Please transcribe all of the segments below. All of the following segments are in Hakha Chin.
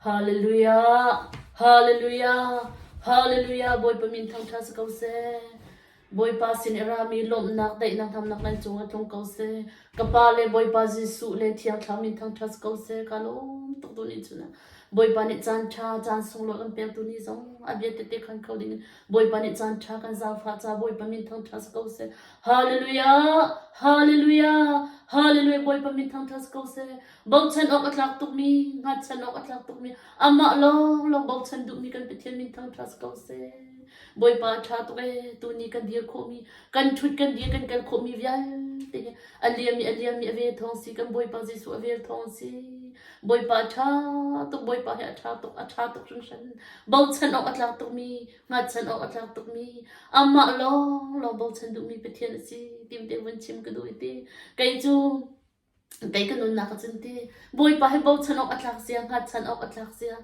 Hallelujah! Hallelujah! Hallelujah! Bawipa min thangṭha si ko seh. Bawipa sin i rami lawmhnak, daihnak, hnamnak nan cungah tlung ko seh. Ka Pa le Bawipa Jesuh le Thiang Thlarau min thangṭha si ko seh. Ka lawm tuk tu nih cun Bawipa nih caan ṭha, caan sunglawi kan pek tu ni zong a bia tete khan kho ding in Bawipa nih caan ṭha kan zaangfah ca Bawipa min thangṭha si ko seh. Hallelujah! Hallelujah! Hallelujah! Bawipa min thangṭha si ko seh. Bochan awk a tlak tukmi, hngatchan awk a tlak tukmi, amah lawnglawng bochan duhmi kan Pathian min thangṭha si ko seh. Bawipa a ṭha tuk ee, tuni kan dir khawhmi, kan ṭhut kan dir kan kal khawhmi vialte hi a liam i a liam i a vel thawng si, kan Bawipa Jesuh a vel thawng si. Bawipa a ṭha tuk, Bawipa hi a ṭha tuk, a ṭha tuk hringhran. Bochan awk a tlak tukmi, hngatchan awk a tlak tukmi, amah lawnglawng bochan duhmi Pathian a si, tim te vun chim ka duh i ti. Kei cu Kei ka nunnak ah cun ti Bawipa hi bochan awk a tlak zia, hngatchan awk a tlak zia,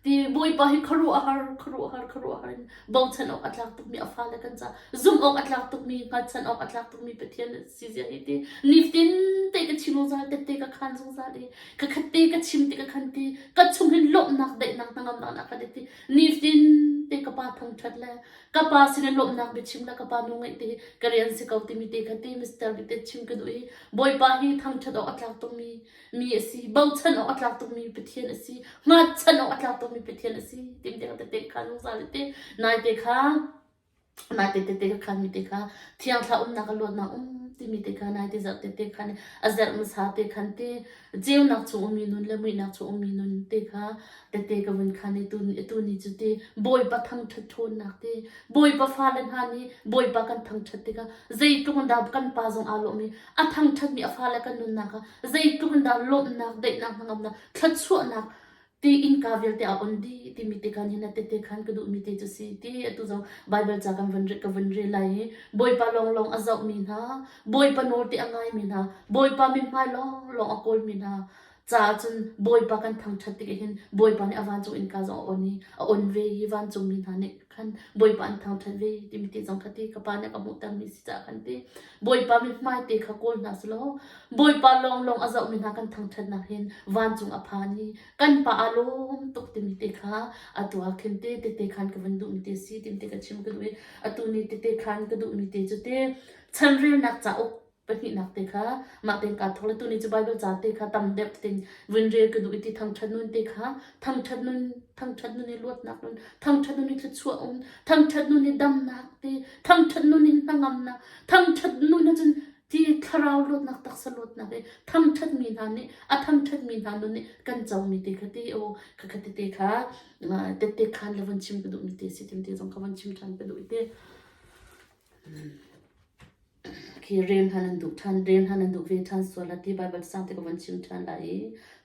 ti Bawipa hi khuaruahhar, khuaruahhar, khuaruahhar in bochan awk a tlak tukmi a fale kan ca zumh awk a tlak tukmi, hngatchan awk a tlak tukmi Pathian a si zia hi ti nifatin te ka chim zungzal, tette ka khan zungzal i ka khat te ka chim ti ka khan ti ka chung hin lawmhnak daihnak hnangamnak a ka ti nifatin te ka pa thangṭhat le ka pa sin in lawmhnak biachim le ka pa nu ngeih te hi ka rian si ko timi te kha ti Mr. Bite chim ka duh i Bawipa hi thangṭhat awk a tlak tukmi mi a si bochan awk a tlak tukmi Pathian a si hngatchan awk a tlak tukmi Pathian a si tim te kha tete kha zungzal te nai te kha nai te tete ka khan mi te kha thiang thla umnak a luatnak um timi te kha nai te zarh tete khan a zerh hmasa te khan te ceunak chung ummi nun le muihnak chung ummi nun te kha tete ka vun khan i tu ni cu ti Bawipa thangṭhat ṭhawnnak ti Bawipa fale hna nih Bawipa kan thangṭhat tikah zeitluk in dah kan pa zong aa lawm i a thangṭhatmi a fale kan nunnak ah zeitluk in dah lawmhnak daihnak hnangamnak thluachuahnak ti innka vialte a on dih timi te khan hin tete khan ka duhmi te cu si ti atu zong Bible ca kan vun ka vun rel lai i Bawipa lawnglawng a zohmi hna Bawipa nawl te a ngaimi hna Bawipa mithmai lawnglawng a kawlmi hna caah cun Bawipa kan thangṭhat tik hin Bawipa nih a vancung innka zong a on i a on ve i vancungmi hna nih khan Bawipa an thangṭhat ve timi ti zong kha ti ka pa nih a ka hmuhtermi si caah khan ti Bawipa mithmai te kha kawl hna selaw Bawipa lawnglawng a zohmi hna kan thangṭhatnak hin vancung a phan i kan pa aa lawm tuk timi te kha atu ah khin te tete khan ka vun duhmi te si timi te ka chim ka duh i atu ni tete khan ka duhmi te cu te chanrelnak cauk pahnihnak te kha mah tein kaa thawk le tuni cu Bible ca te kha tam deuh tein vun rel ka duh i ti thangṭhat nun te kha thangṭhat nun thangṭhat nun i luatnak nun thangṭhat nun i thluachuah um thangṭhat nun i damnak te thangṭhat nun in hnangamnak thangṭhat nun ahcun ti thlarau luatnak taksa luatnak i thangṭhat mi hna nih a thangṭhat mi hna nun nih kan comi te kha ti o kha kha tete kha tete khan le von chim ka duhmi te si tim te zong kha von chim ṭhan ka duh i te Khi rel hna nan duh ṭhan, rel hna nan duh ve ṭhan sual ah ti Baibal sang te ka von chim ṭhan lai i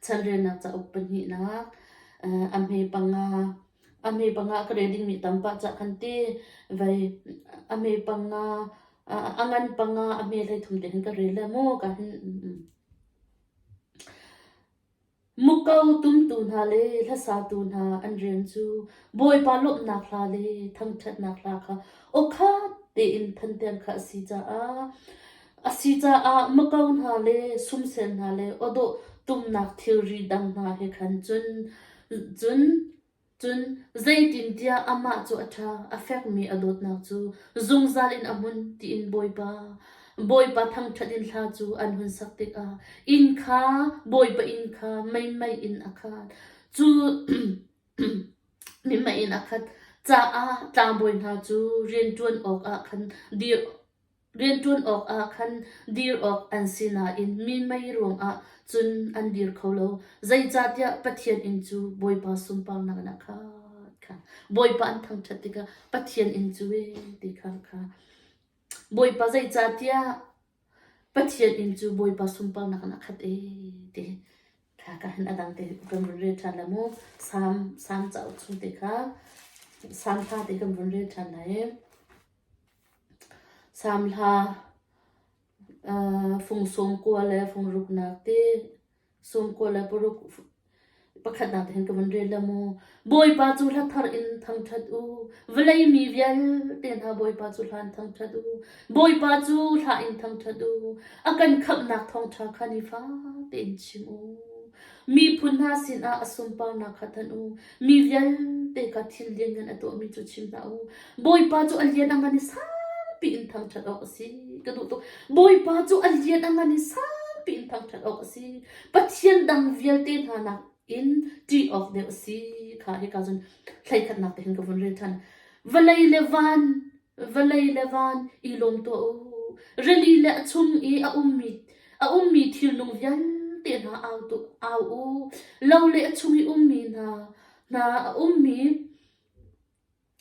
chanrelnak cauk pahnihnak a hme panga a hme panga ka rel dingmi tam pah cah khan ti vai a hme panga a ngan panga a hme 13 te hin ka rel le mu ka hin Muko tumtu hna le hlasatu hna an rian cu Bawipa lawmhnak hla le thangṭhatnak hla kha awkhat tein thanter kha a si caah a si caah muko hna le sumsel hna le awdawh tumnak thilri dang hna he khan cun cun Cun zeitintiah amah cu a ṭha, a fekmi a dawtnak cu zungzal in a hmun tiin Bawipa, Bawipa thangṭhat in hla cu an hun sak tikah inn kha Bawipa inn kha meimei in a khat. Cu mei in a khat caah tlangbawi hna cu rianṭuan awkah khan dir Rianṭuan awkah khan dir awk an si nain mi mei ruangah cun an dir kho lo, zeicahtiah Pathian inn cu Bawipa sunparnak in a khat kha. Bawipa an thangṭhat tikah Pathian inn cu ee ti kha kha. Bawipa zeicahtiah Pathian inn cu Bawipa sunparnak in a khat ee ti kha ka hin a dang te kan vun rel ṭhan lai mu. Salm Salm cauk chung te kha Salm hla te kan vun rel ṭhan lai. Samhla fung sawmkua le fung ruknak te sawmkua le paruk pakhatnak te hin ka vun rel la mu. Bawipa cu hla thar in thangṭhat u. Vawlei mi vialte hna Bawipa cu hla in thangṭhat u. Bawipa cu hla in thangṭhat u. A kan khamhnak thawngṭha kha nifate in chim u. Miphun hna sinah a sunparnak kha thanh u. Mi vialte kha thil lianngan a tuahmi cu chim hna u. Bawipa cu a lian a ngan i sangpi in thangṭhat awk a si. Ka duh tuk. Bawipa cu a lian a ngan i sangpi in thangṭhat awk a si. Pathian dang vialte hna nak in ṭih awk deuh a si. Kha hika cun hleikhatnak te hin ka vun rel ṭhan. Vawlei le van, vawlei le van i lawm tuah u. Rili le a chung i a ummi a ummi thilnung vialte hna au tu au u. Lo le a chung i ummi hna hna a ummi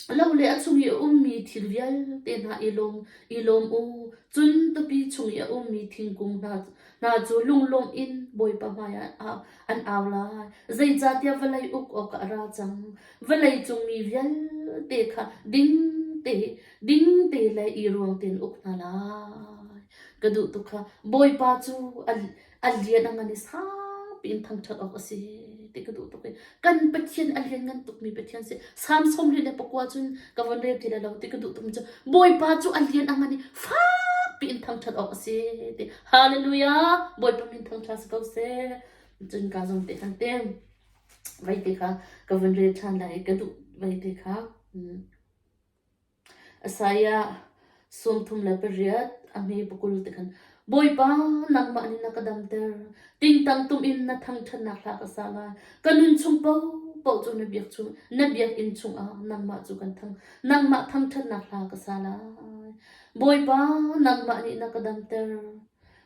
Lo le a chung i a ummi thil vialte hna i lawm, i lawm u. Cun tupi chung i a ummi thingkung hna, hna cu lunglawm in Bawipa hmaiah an au lai. Zeicahtiah vawlei uk awkah a ra cang. Vawlei cung mi vialte kha ding te, ding te le i ruang tein uk hna lai. Ka duh tuk kha. Bawipa cu a, a lian a ngan i sangpi in thangṭhat awk a si ti ka duh tuk i kan Pathian a lianngan tukmi Pathian si Salm 24 cun ka von rel ti le lo ti ka duh tuk cu Bawipa cu a lian a ngan i fakpi in thangṭhat awk a si ti Hallelujah Bawipa min thangṭhat si ko seh cun ka zong te khan te vai te kha ka von rel ṭhan lai ka duh vai te kha Isaiah 38 a hme pakul ti khan Bawipa nangmah nih na ka damter tingtang tum in na thangṭhatnak hla ka sa lai ka nun chung paohpaoh cu na biak chung na biakinn chungah nangmah cu kan thang nangmah thangṭhatnak hla ka sa lai Bawipa nangmah nih na ka damter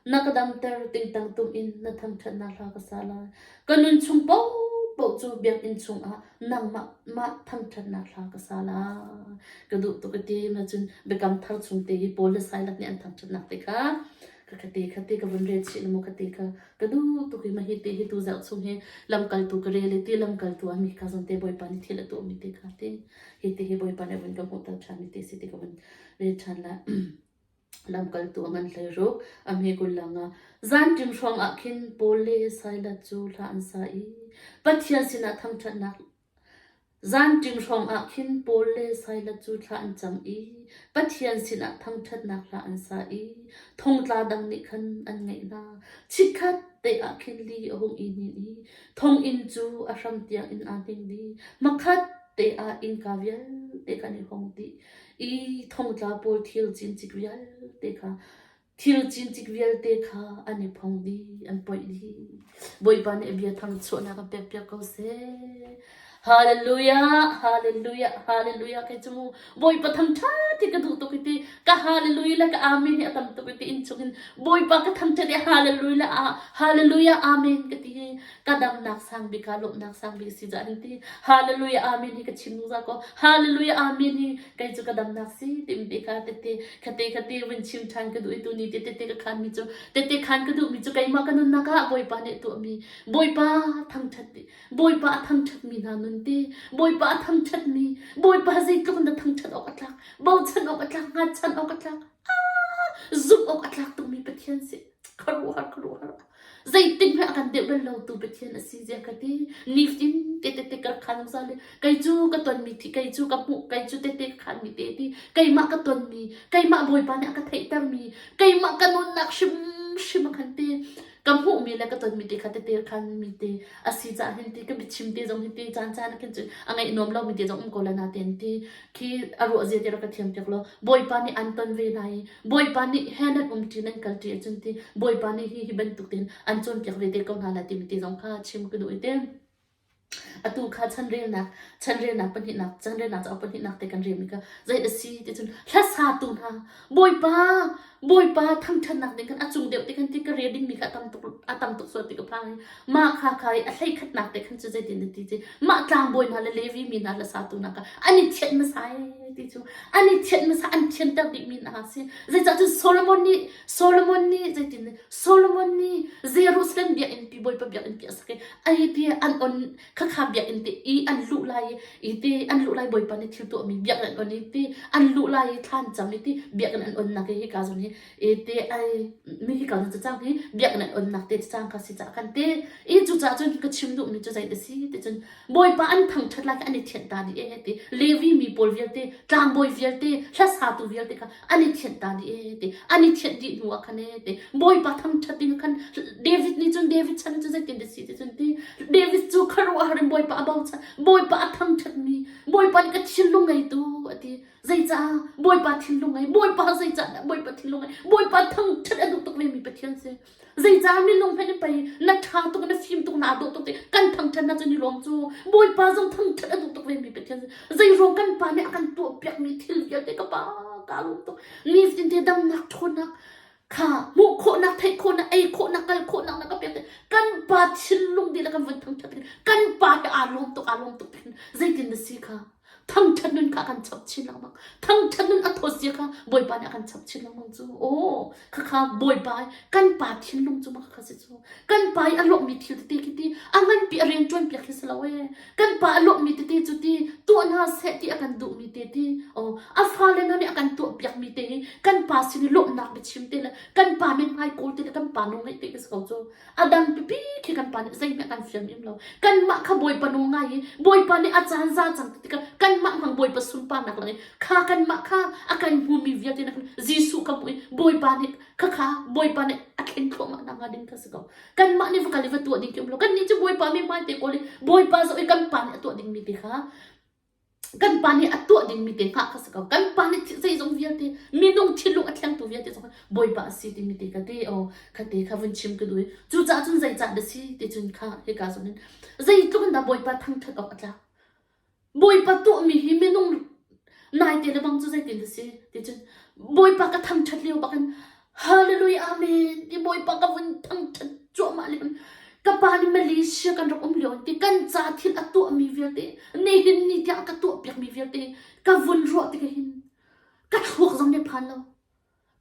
Na ka damter tingtang tum in na thangṭhatnak hla ka sa lai. Ka nun chung paohpaoh cu biakinn chungah nangmah mah thangṭhatnak hla ka sa lai. Ka duh tuk i ti ma cun biakam thar chung te hi Paul le Silas nih an thangṭhatnak te kha ka kha te kha te ka vun rel chih mu kha te kha ka duh tuk i ma hi te hi tu zarh chung hi lamkaltu ka rel i ti lamkaltu ah mi kha zong te Bawipa nih thil a tuahmi te kha te hi te hi Bawipa nih a vun ka hmuhter ṭhan mi te si ti ka vun rel ṭhan lai. Lamkaltu a ngan hleiruk a hme 22 ah zanṭim hrawng ah khin Paul le Silas cu hla an sa i Pathian sinah thangṭhatnak Zanṭim hrawng ah khin Paul le Silas cu thla an cam i Pathian sinah thangṭhatnak hla an sa i thongtla dang nih khan an ngaih hna. Chikkhat te ah khin li a hung i hnin i thonginn cu a hram tiangin aa hning dih. Hmakhat te ah innka vialte kha an i hong dih. I thongtla pawl thil cincik vialte kha thil cincik vialte kha an i phong dih, an poih dih. Bawipa nih a bia thangchuahnak an pekpiak ko seh. Hallelujah, hallelujah, hallelujah kei cu mu Bawipa thangṭha ti ka duh tuk i ti ka hallelujah le ka amen hi a tam tuk i ti inn chung in Bawipa ka thangṭhat i hallelujah le hallelujah amen ka ti hi ka damnak sang bik ka lawmhnak sang bik si za hin ti hallelujah amen hi ka chim zungzal ko hallelujah amen hi kei cu ka damnak si tim te kha tete khate khate vun chim ṭhan ka duh i tu ni te tete ka khan mi cu tete khan ka duh mi cu keimah ka nunnak ah Bawipa nih tuah mi Bawipa thangṭhat Bawipa a thangṭhat mi hna nun ti Bawipa a thangṭhat mi Bawipa zeitluk na thangṭhat awk a tlak bochan awk a tlak hngatchan awk a tlak zumh awk a tlak tukmi Pathian si khuaruahhar khuaruahhar Zeitik hmanh a kan deuh bal lo tu Pathian a si zia ka ti. Niftin te tete ka rak khan zungzal i kei cu ka tonmi thi kei cu ka hmuh kei cu tete ka khanmi te ti keimah ka tonmi keimah Bawipa nih a ka theihtermi keimah ka nunnak hrimhrim a kan ti ka hmuhmi le ka tonmi te kha tete khanmi te a si caah hin ti ka biachim te zong hi ti caan caan ah khin cun a ngaih nuam lomi te zong um ko la na ten ti khi a ruah zia te rak ka thiam piak law Bawipa nih an ton ve hna i Bawipa nih he nan um ṭi nan kal ṭi ahcun ti Bawipa nih hi hi bantuk tein an cawnpiak ve te ko hna lai timi ti zong kha chim ka duh i te atu kha chanrelnak chanrelnak pahnihnak chanrelnak cauk pahnihnak te kan relmi kha zei a si ti cun hlasatu hna Bawipa Bawipa thangṭhatnak ding khan a cung deuh ti khan ti ka rel dingmi kha a tam tuk a tam tuk sual ti ka phang i mah kha kha i a hleikhatnak te khan cu zeitin na ti ci mah tlangbawi hna le Levi mi hna hlasatu hna kha an i thianh hmasa ee ti cu an i thianh hmasa an thianter dihmi hna a si zeicah cun Solomon nih Solomon nih zeitin Solomon nih Jerusalem biakinn pi Bawipa biakinn pi a sak i ai ti an on khakha. kha biakinn te i an luh lai i ti an luh lai Bawipa nih thil tuahmi biakinn an on i ti an luh lai i thlan cam i ti biakinn an onnak hi hika zawn hi i ti ai mi hika zawn cacang hi biakinn an onnak te cacang kha si caah khan ti i cucaah cun ka chim duhmi cu zei a si ti cun Bawipa an thangṭhat lai kha an i thianh ta dih e ti Levi mi pawl vialte tlangbawi vialte hlasatu vialte kha an i thianh ta dih e ti an i thianh dih hnu ah khan e ti Bawipa thangṭhat ding khan David nih cun David chan cu zeitin dah si ti cun ti David cu khuaruahhar in Bawipa a bochan Bawipa a thangṭhatmi Bawipa nih ka thinlung ngeitu a ti zeicah Bawipa thinlung ngei Bawipa zeicah dah Bawipa thinlung ngei Bawipa thangṭhat a duh tuk ve mi Pathian si Zeicah minung hmanh in pei na ṭha tuk na fim tuk naa dawh tuk ti kan thangṭhat na cu ni lawm cu Bawipa zong thangṭhat a duh tuk ve mi Pathian si. Zeiruang kan pa nih a kan tuahpiakmi thil vialte ka pa kaa lawm tuk. Nifatin te damnak ṭhawnnak kha hmuh khawhnak theih khawhnak ei khawhnak kal khawhnak na ka pek kan pa thinlung dihlak kan vun thangṭhat kan pa hi aa lawm tuk aa lawm tuk zeitin na si kha Thangṭhat nun kha a kan chap chin lengmang. Thangṭhat nun a thawt zia kha Bawipa nih a kan chap chin lengmang cu. Aw, khakha Bawipa kan pa thinlung cu mah khakha si cu. Kan pa i a lawmhmi thil tete khi ti a nganpi a rian ṭuan piak khi si lo ee. Kan pa a lawmhmi tete cu ti tuah hna seh ti a kan duhmi te ti. Aw, a fale hna nih a kan tuah piakmi te hi kan pa sin i lawmhnak biachim te le kan pa mithmai kawl te le kan pa nawl ngaih te khi si ko cu. A dang pipi khi kan pa nih zeihmanh kan fiam im lo. Kanmah kha Bawipa nawl ngai i Bawipa nih a caan za cang ti tikah kanmah hmang Bawipa sunparnak lang i kha kanmah kha a kan hmumi vialte nak Jesuh ka hmuh i Bawipa nih khakha Bawipa nih a thlen thluahmah nak hnga ding kha si ko. Kanmah nih va kal i va tuah ding khi um lo. Kannih cu Bawipa mi hmai te kawl i Bawipa zoh i kan pa nih a tuah dingmi te kha kan pa nih a tuah dingmi te hngah kha si ko kan pa nih zeizong vialte minung thinlung a thlengtu vialte zong bawipa a si timi te ka te o kha te kha vun chim ka duh i cucaah cun zeicah dah si ti cun kha hika zawn in zeitluk in dah bawipa thangṭhat awk a tlak bawipa tuahmi hi minung naite le bang cu zeitin dah si ti cun bawipa ka thangṭhat lio bakin Hallelujah Amen ti Bawipa ka vun thangṭhat cuahmah lio ka pa nih Malaysia kan rak um lio ti kan ca thil a tuahmi vialte nihin ni tiang ka tuahpiakmi vialte ka vun ruah tikah hin ka thluak zong nih phan lo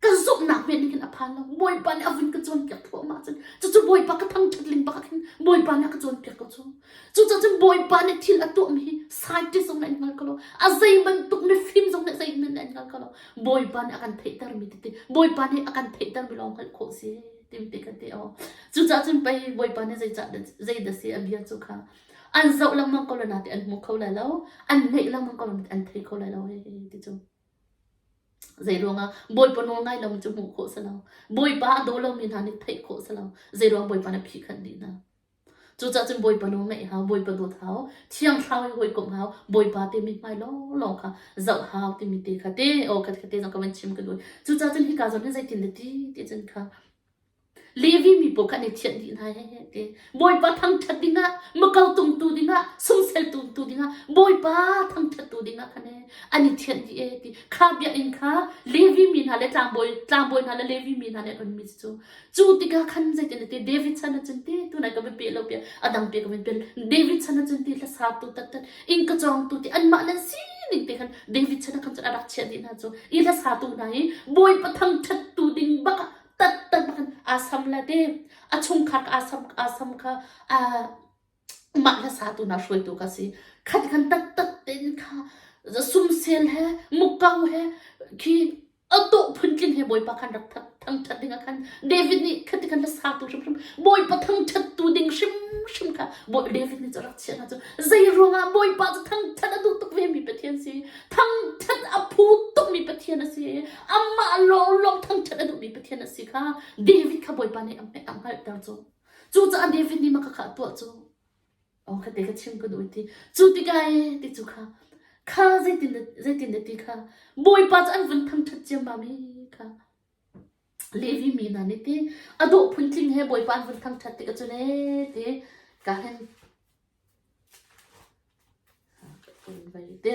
ka zumhnak men nih khin a phan lo Bawipa nih a vun ka cawnpiak thluahmah cun cucu Bawipa ka thangṭhat ling bak ah khin Bawipa nih a ka cawnpiak ko cu Cucaah cun Bawipa nih thil a tuahmi hi scientist zong nih an hngal kho lo. A zei bantuk mifim zong nih zeihmanh nih an hngal kho lo. Bawipa nih a kan theihtermi tete, Bawipa nih a kan theihtermi lawng hngalh khawh si timi te kha ti aw. Cucaah cun pei Bawipa nih zeicah zei dah si a bia cu kha an zoh lengmang ko lo na ti an hmu kho lai lo, an ngeih lengmang ko lo na ti an thei kho lai lo he ti cu. Zei ruangah Bawipa nawl ngai lomi cu hmuh khawh si lo. Bawipa a daw lomi hna nih theih khawh si lo. Zei ruang Bawipa nih phihkhanh dih hna. Cucaah cun Bawipa nawl ngaih hau, Bawipa dawt hau, Thiang Thlarau i hawikomh hau, Bawipa te mithmai lawnglawng kha zoh hau timi te kha te aw kha te zong ka van chim ka duh. Cucaah cun hika zawn hin zeitin dah ti ti cun kha Levi mi pawl kha an i thianh dih hna he ti. Bawipa thangṭhat dingah, muko tungtu dingah, sumsel tungtu dingah, Bawipa thangṭhattu dingah khan ee an i thianh dih ee ti. Kha biakinn kha Levi mi hna le tlangbawi tlangbawi hna le Levi mi hna nih an onmi cu Cu tikah khan zeitin a ti David chan ah cun ti tunai ka va pe lo piah a dang pe ka van pe David chan ah cun ti hlasatu tattat inn ka cawngtu ti anmah nan sining te khan David chan ah khan cun a rak chiah dih hna cu i hlasatu hna hi Bawipa thangṭhattu ding bak ah tattat bak in aa sam la te a chungkhar ka aa sam aa sam kha aa mah hlasatu hna hruaitu ka si khat khan tattat tein kha sumsel he muko he khi a dawh phuntling he Bawipa khan rak thangṭhat ding ah khan David nih khati khan hlasatu hrimhrim Bawipa thangṭhattu ding hrimhrim kha Bawi David nih cu rak chiah hna cu zei ruangah Bawipa cu thangṭhat a duh tuk ve mi Pathian si thangṭhat a phu tukmi Pathian a si amah lawnglawng thangṭhat a duhmi Pathian a si kha David kha Bawipa nih a hngalhter cu cucaah David nih mah kha a tuah cu Aw ka te ka chim ka duh ti. Cu tikah e ti cu kha kha zeitin zeitin dah ti kha Bawipa cu an vun thangṭhat ciammam i kha Levi mi hna nih ti a dawh phuntling he Bawipa an vun thangṭhat tik ahcun e ti ka hin te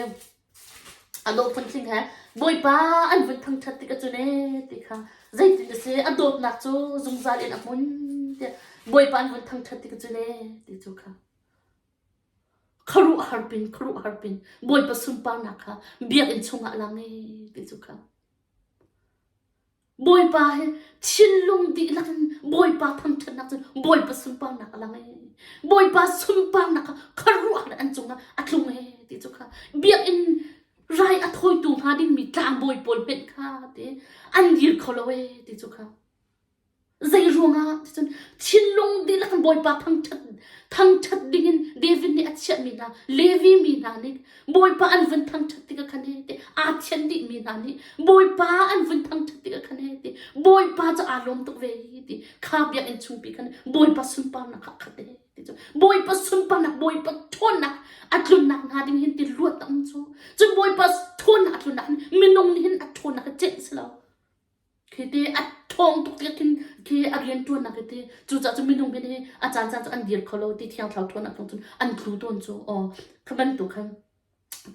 A dawh phuntling he Bawipa an vun thangṭhat tik ahcun ee ti kha zeitin a si a dawtnak cu zungzal in a hmun tiah Bawipa an vun thangṭhat tik ahcun ee ti cu kha khuaruahhar pin khuaruahhar pin Bawipa sunparnak kha biakinn chungah a lang ee ti cu kha. Bawipa hi thinlung dihlak in Bawipa thangṭhatnak cu Bawipa sunparnak a lang ee. Bawipa sunparnak kha khuaruahhar an cungah a tlung ee ti cu kha biakinn rai a thawitu hnga dingmi tlangbawi pawl hmenh kha ti an dir kho lo ee ti cu kha. Zei ruangah ticun thinlung dihlak in Bawipa thangṭhat thangṭhat dingin David nih a chiahmi hna Levi mi hna nih Bawipa an vun thangṭhat tikah khan he ti aa thianh dihmi hna nih Bawipa an vun thangṭhat tikah khan he ti Bawipa cu aa lawm tuk ve ti kha biakinn chungpi khan Bawipa sunparnak kha khat he ti cu Bawipa sunparnak Bawipa ṭhawnnak a tlunnak hnga ding hin ti luat a um cu cun Bawipa ṭhawnnak a tlunnak hin minung nih hin a ṭhawnnak a celh si lo. Khi ti a ṭhawng tuk tiah khin khi a rianṭuannak hi ti cucaah cun minung hin hi a caancaan cu an dir kho lo ti thiang thlarau ṭhawnnak thawng cun an tlu tawn cu aw kha bantuk khan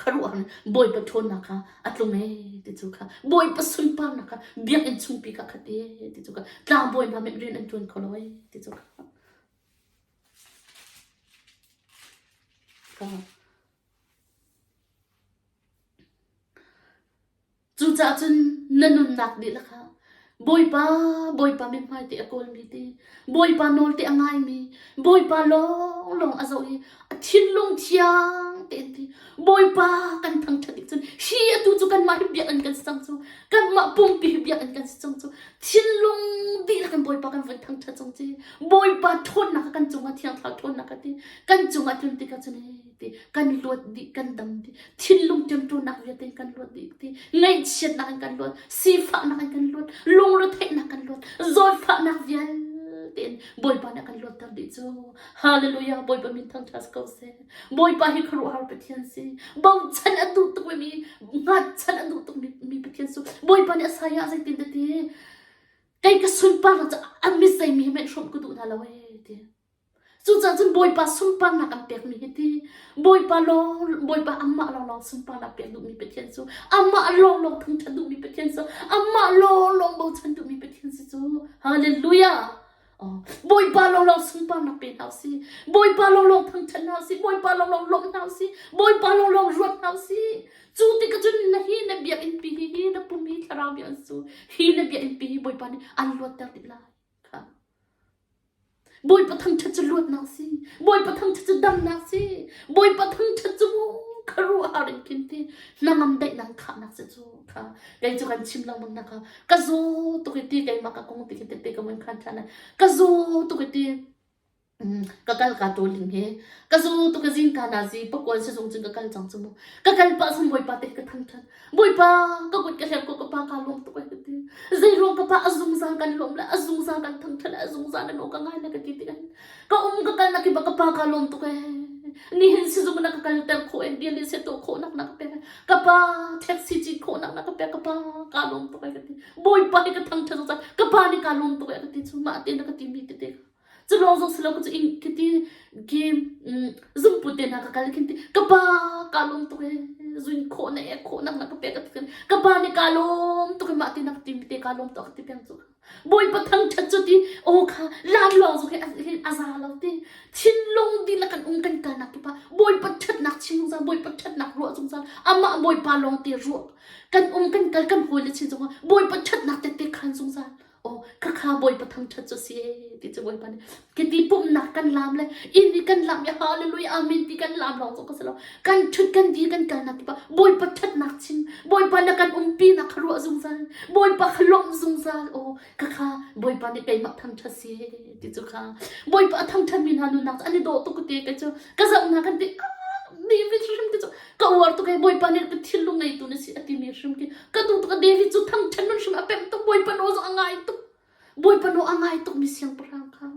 khuaruahhar in Bawipa ṭhawnnak kha a tlung ee ti cu kha Bawipa sunparnak kha biakinn chungpi kha khat ee ti cu kha tlangbawi hna nih rian an ṭuan kho lo ee ti cu kha. Kha. Cucaah cun na nunnak dihlak ah Bawipa, Bawipa mithmai te a kawlmi te, Bawipa nawl te a ngaimi, Bawipa lawnglawng a zoh i a thinlung thiang tein ti Bawipa kan thangṭhat dih cun hi atu cu kanmah hi biakinn kan si cang cu, kanmah pumpi hi biakinn kan si cang cu, thinlung dihlak in Bawipa kan vun thangṭhat cang ci, Bawipa ṭhawnnak kan cungah Thiang Thlarau ṭhawnnak a ti, kan cungah tlun tikah cun ti kan luat dih kan dam dih thinlung ṭemṭunak vialte in kan luat dih ti ngaihchiatnak in kan luat sifahnak in kan luat lungretheihnak kan luat zawtfahnak vialte in Bawipa nih a kan luatter dih cu hallelujah Bawipa min thangṭhat ko seh Bawipa hi khuaruahhar Pathian si bochan a duh tuk mi hngatchan a duh tuk mi Pathian su Bawipa nih Isaiah zeitin dah ti kei ka sunparnak cu an mit zeimi he hmanh hrawmh ka duh hna lo ee ti Cucaah cun Bawipa sunparnak an pekmi hi ti Bawipa lawng Bawipa amah lawnglawng sunparnak pek duhmi Pathian cu amah lawnglawng thangṭhat duhmi Pathian cu amah lawnglawng bochan duhmi Pathian si cu Hallelujah Oh, Bawipa lawnglawng sunparnak pe hna usih. Bawipa lawnglawng thangṭhat hna usih. Bawipa lawnglawng lawmh hna usih. Bawipa lawnglawng ruat hna usih. Cu tikah cun na hi na biakinn pi hi hi na pum hi thlarau biakinn cu hi na biakinn pi hi Bawipa nih an luatter dih lai. Kha. Bawipa thangṭhat cu luatnak si. Bawipa thangṭhat cu damnak si. Bawipa thangṭhat cu mu khuaruahhar in khin ti hnangam daihnak khahnak si cu kha kei cu kan chim lengmang nak kha ka zaw tuk i ti keimah ka kong ti khi tete ka mun khan ṭhan ka zaw tuk i ti Ka kal ka ṭawl ding hi ka zu tu ka zingka nazi pakuan sizung cun ka kal cang cu mu. Ka kal pah cun Bawipa te ka thangṭhat. Bawipa ka kut ka hler ko ka pa kaa lawm tuk ai ka ti. Zeiruang ka pa a zungzal kan lawm le a zungzal kan thangṭhat le a zungzal na nawl ka ngai le ka ti tikah ka um ka kal nak hi ba ka pa kaa lawm tuk ee. Nihin sizung na ka kalter khawh ee bia le se tuah khawh nak na ka pek ka pa taxi cit khawh nak na ka pek ka pa kaa lawm tuk ai ka ti. Bawipa hi ka thangṭhat zungzal ka pa nih kaa lawm tuk ai ka ti cu mah te na ka timi tete kha. Cu lawng zong si lo ka cu ing ka ti ki zungput te hna ka kal khin ti ka pa ka lawm tuk e zuin khawh na ek khawh nak na ka pek ka ti ka pa nih ka lawm tuk e mah ti na ka ti te ka lawm tuk ka ti peng cu Bawipa thangṭhat cu ti aw kha lam lawng zong hi a za lo ti thinlung dihlak kan um kan kalnak kipa Bawipa ṭhatnak chim zungzal Bawipa ṭhatnak ruah zungzal amah Bawipa lawng te ruah kan um kan kal kan hawi le chin zongah Bawipa ṭhatnak tette khan zungzal Aw khakha Bawipa thangṭhat cu si ee ti cu Bawipa nih kiti pumhnak kan laam le inn i kan laam i hallelujah amen ti kan laam lawng cu ka si lo kan ṭhut kan dir kan kalnak kip ah Bawipa ṭhatnak chim Bawipa na kan umpinak kha ruah zungzal Bawipa kha lawmh zungzal aw khakha Bawipa nih keimah thangṭhat si ee ti cu kha Bawipa a thangṭhatmi hna nunnak cu an i dawh tuk te kei cu ka zoh hna kan ti David hrim te cu ka uar tuk ee Bawipa nih ka thinlung ngeitu na si a timi hrim khi ka duh tuk David cu thangṭhat nun hrim a pemh tuk Bawipa nawl zong a ngai tuk Bawipa nawl a ngai tuk mi siangpahrang kha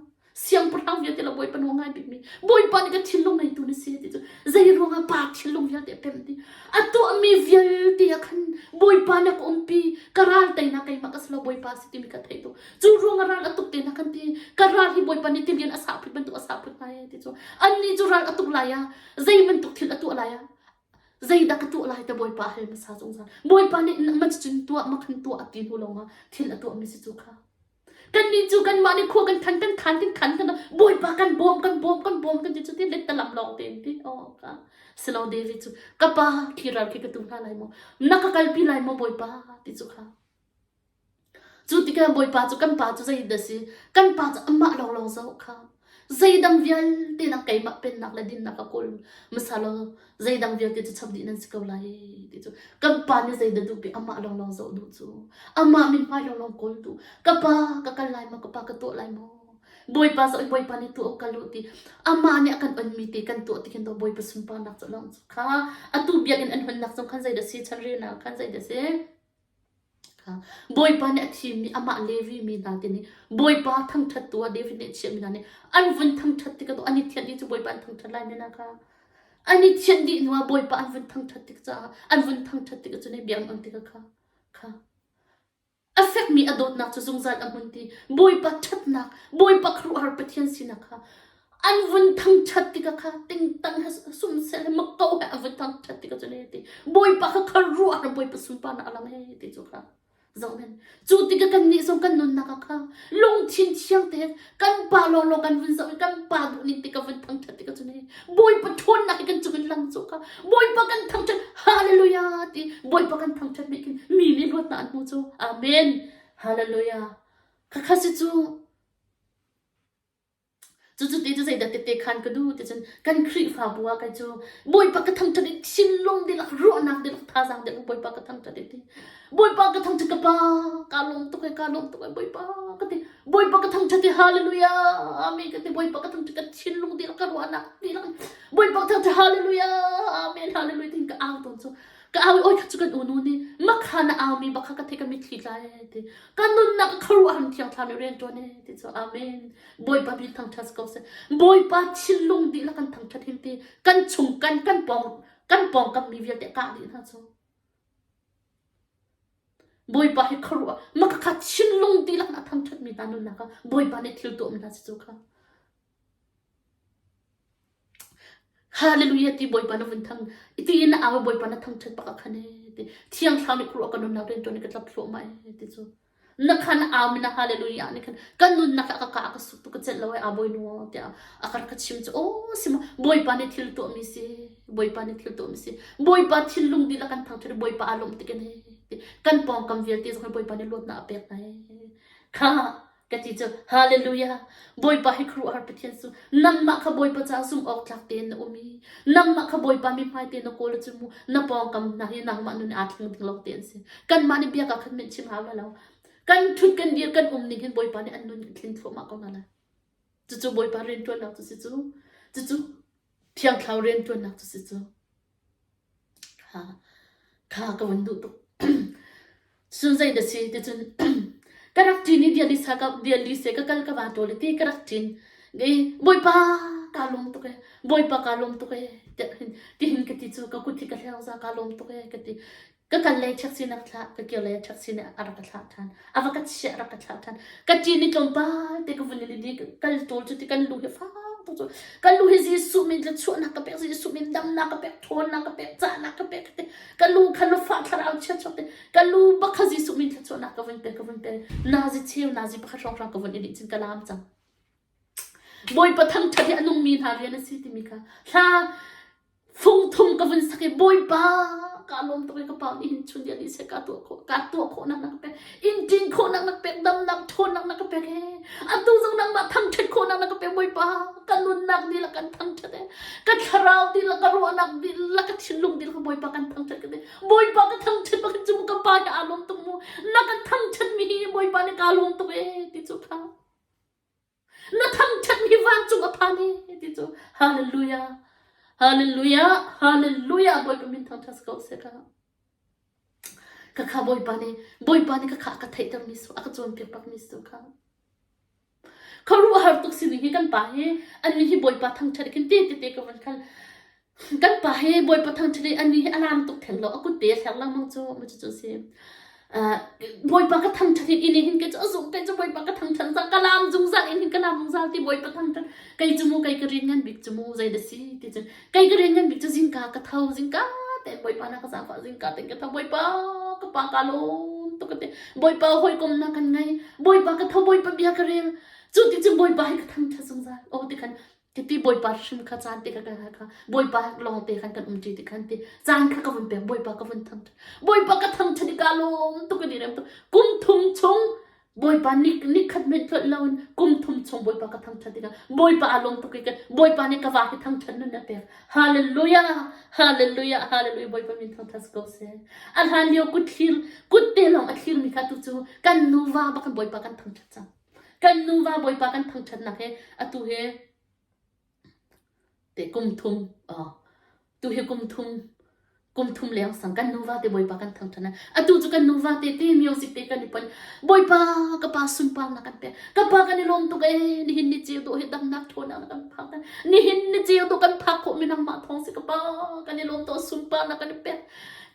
siangpahrang vialte le Bawipa nawl ngai bikmi Bawipa nih ka thinlung ngeitu na si ti cu zei ruangah pa thinlung vialte a pemh ti a tuahmi vialte ah khan Bawipa nih a ka umpi ka ral teinak keimah ka si lo Bawipa si timi ka theih tuk cu ruangah ral a tuk te na kan ti ka ral hi Bawipa nih tilian a sah phut bantuk a sah phut hna ti cu annih cu ral a tuk lai ah zei bantuk thil a tuah lai ah zeidah ka tuah lai te Bawipa hal hmasa zungzal Bawipa nih ma cun tuah ma khan tuah a ti hnu lawngah thil a tuahmi si cu kha kannih cu kanmah nih khua kan khan kan khan kan khan kan Bawipa kan bawm kan bawm kan bawm kan ti cu ti let talam lawng te in ti oh ka silo David cu ka pa khi ral khi ka tu hna lai maw na ka kalpi lai maw Bawipa ti cu kha. Cu tikah Bawipa cu kan pa cu zei dah si? Kan pa cu amah lawnglawng zoh kha. Zeidang vialte nak keimah pennak le dinnak a kawl hmasa law zeidang vialte cu chap dih nan si ko lai ti cu kan pa nih zeidah duh pi amah lawnglawng zoh duh cu amah mithmai lawnglawng kawl duh ka pa ka kal lai maw ka pa ka tuah lai maw Bawipa zoh i Bawipa nih tuah kal u ti amah nih a kan onmi te kan tuah ti khin to Bawipa sunparnak cu lawng cu kha atu biakinn an honnak zong khan zeidah si chanrelnak khan zeidah si Bawipa nih a thimmi amah Levi mi hna te nih Bawipa thangṭhattu ah David nih a chiahmi hna nih an vun thangṭhat tikah an i thianh dih cu Bawipa an thangṭhat lai men ah kha an i thianh dih hnuah Bawipa an vun thangṭhat tik caah an vun thangṭhat tikah cun bia an on tikah kha kha a fekmi a dawtnak cu zungzal a hmun ti Bawipa ṭhatnak Bawipa khuaruahhar Pathian sinak kha An vun thangṭhat tikah kha tingtang he sumsel he mako he an vun thangṭhat tikah cun hei ti Bawipa kha khuaruah ram Bawipa sunparnak a lang hei ti cu kha zohhmanh. Cu tikah kannih zong kan nunnak ah kha lungthin thiang te kan pa lawnglawng kan vun zoh i kan pa duhning te ka vun thangṭhat tikah cun hei Bawipa ṭhawnnak hi kan cung in lang cu kha Bawipa kan thangṭhat hallelujah ti Bawipa kan thangṭhat nih khin mi nih luatnak an hmu cu amen hallelujah khakha si cu Cucu ti cu zeidah tette khan ka duh ti cun kan Khrihfabu ah kei cu Bawipa ka thangṭhat i thinlung dihlak ruahnak dihlak thazaang dihlak Bawipa ka thangṭhat i ti Bawipa ka thangṭhat ka pa kaa lawm tuk ee kaa lawm tuk ee Bawipa ka ti Bawipa ka thangṭhat i hallelujah amen ka ti Bawipa ka thangṭhat ka thinlung dihlak ka ruahnak dihlak Bawipa ka thangṭhat hallelujah amen hallelujah tiin ka au tawn cu ka au i oi kha cu kan unu nih makha na aumi bak kha ka theih ka mitthli tla ee ti ka nunnak ka khuaruahhar thiang thlarau nih rian ṭuan ee ti cu amen Bawipa min thangṭhat si ko seh. Bawipa thinlung dihlak kan thangṭhat hin ti kan chung kan kan pawng kan pawngkam mi vialte kah dih hna cu. Bawipa hi khuaruah maka kha thinlung dihlak na thangṭhat mi hna nunnak ah Bawipa nih thil tuah mi hna si cu kha. Hallelujah ti Bawipa na vun thang ti in na au Bawipa na thangṭhat bak ah khan ee ti Thiang Thlarau nih khuaruah ka nunnak rianṭuan i ka tlap thluahmah ee ti cu. Na khan au mi na hallelujah nih khan kan nunnak ah ka ka ka suk tu ka celh lo ee a bawinu tiah a ka ka chim cu aw si ma Bawipa nih thil tuah mi si Bawipa nih thil tuah mi si Bawipa thinlung dihlak kan thangṭhat i Bawipa aa lawmh tik in ee kan pawngkam vialte zong hi Bawipa nih luatnak a pek hna ee kha Ka ti cu Hallelujah Bawipa hi khuaruahhar Pathian cu nangmah kha Bawipa caah zumh awk tlak tein na um i nangmah kha Bawipa mithmai te na kawl cu mu na pawngkam hna hi nangmah nun aa thleng ding lo te an si kanmah nih bia ka khat men chim hau la lo kan thut kan dir kan um ning hin Bawipa nih an nun thlin thluahmah ko hna lai cucu Bawipa rianṭuannak cu si cu cucu Thiang Thlarau rianṭuannak cu si cu Kha, kha ka vun duh tuk. Cun zei na si ti cun ka rak ṭin i dialisa ka dialise ka kal ka va ṭawl i ti ka rak ṭin. I Bawipa kaa lawm tuk ee, Bawipa kaa lawm tuk ee tiah hin tihin ka ti cu ka kut hi ka hleng za kaa lawm tuk ee ka ti. Ka kal lei taxi na ka thlah, ka kir lei taxi nih a rak ka thlah ṭhan. A va ka chiah a rak ka thlah ṭhan. Ka ṭin i tlawmpal te ka vun i ni kal ṭawl cu ti kan lu hi fak tuk cu. Ka lu hi Jesuh min tluachuahnak ka pek, Jesuh min damnak ka pek, ṭhawnnak ka pek, cahnak ka pek ti. Ka lu kha lufah thlarau chia chuak ti. Ka lu bak kha Jesuh min tluachuahnak ka vun pek, ka vun pek. Nazi cheu, nazi pakhat hrawnghrang ka vun i dih cun ka laam cang. Bawipa thangṭhat hi a nungmi hna rian a si timi kha hla fung thum ka vun sak i Bawipa kaa lawm tuk i ka pa nih hin chun dia ni seh kaa tuah khawh kaa tuah khawhnak na ka pek in ṭin khawhnak na ka pek damnak ṭhawnnak na ka pek he atu zong nangmah thangṭhat khawhnak na ka pek Bawipa ka nunnak dihlak kan thangṭhat e ka thlarau dihlak ka ruahnak dihlak ka thinlung dihlak Bawipa kan thangṭhat ka ti Bawipa ka thangṭhat bak cu ka pa hi aa lawm tuk mu na ka thangṭhat mi hi Bawipa nih kaa lawm tuk e ti cu kha Na thangṭhat mi vancung a phan i ti cu Hallelujah Hallelujah Hallelujah Bawipa min thangṭhat si ko seh ka. Ka kha Bawipa nih Bawipa nih ka kha a ka theihter mi su a ka cawnpiak bak mi su kha. Khuaruahhar tuk sining hi kan pa hi an min hi Bawipa thangṭhat khin te te te ka van khal Kan pa hi Bawipa thangṭhat i anih hi a laam tuk theng lo, a kut te a thleng lengmang cu mu cucu a si. Uh, Bawipa ka thangṭhat hin ini hin kei cu a zung kei cu Bawipa ka thangṭhat zang ka laam zungzal in hin ka laam zungzal ti Bawipa thangṭhat kei cu mu kei ka rian ngan bik cu mu zei da si ti cun kei ka rian ngan bik cu zingka ka tho zingka tein Bawipa na ka zaangfah zingka tein ka tho Bawipa ka pa ka lawm tuk ka ti Bawipa hawikom na kan ngei Bawipa ka tho Bawipa bia ka rel cu ti cun Bawipa hi ka thangṭhat zungzal oh ti khan Titi Bawipa hrim kha caan te kha ka kha Bawipa lawng te khan kan um ṭi ti khan ti caan kha ka vun pek Bawipa ka vun thangṭhat Bawipa ka thangṭhat i ka lawm tuk ka ni rem tuk kum thum chung. Bawipa ni nikhat hmanh tlolh loin kum thum chung Bawipa ka thangṭhat tikah Bawipa aa lawm tuk i Bawipa nih ka va hi thangṭhat nun a pek. Hallelujah! Hallelujah! Hallelujah! Bawipa min thangṭhat si ko seh. A hlan lio kut thlir kut te lawng a thlirmi kha tu cu kan nuva bak in Bawipa kan thangṭhat cang. Kan nuva Bawipa kan thangṭhatnak he atu he Te kum thum tu hi kum thum kum thum leng sang kan nuva te Bawipa kan thangṭhat atu cu kan nuva te te music te kan i pon Bawipa ka pa sunparnak kan pek ka pa kan i lawm tuk ee nihin ni ceu dawh hi damnak ṭhawnnak na kan phak nihin ni ceu dawh kan phak khawh mi nangmah thawng si ka pa kan i lawm tuk sunparnak kan i pek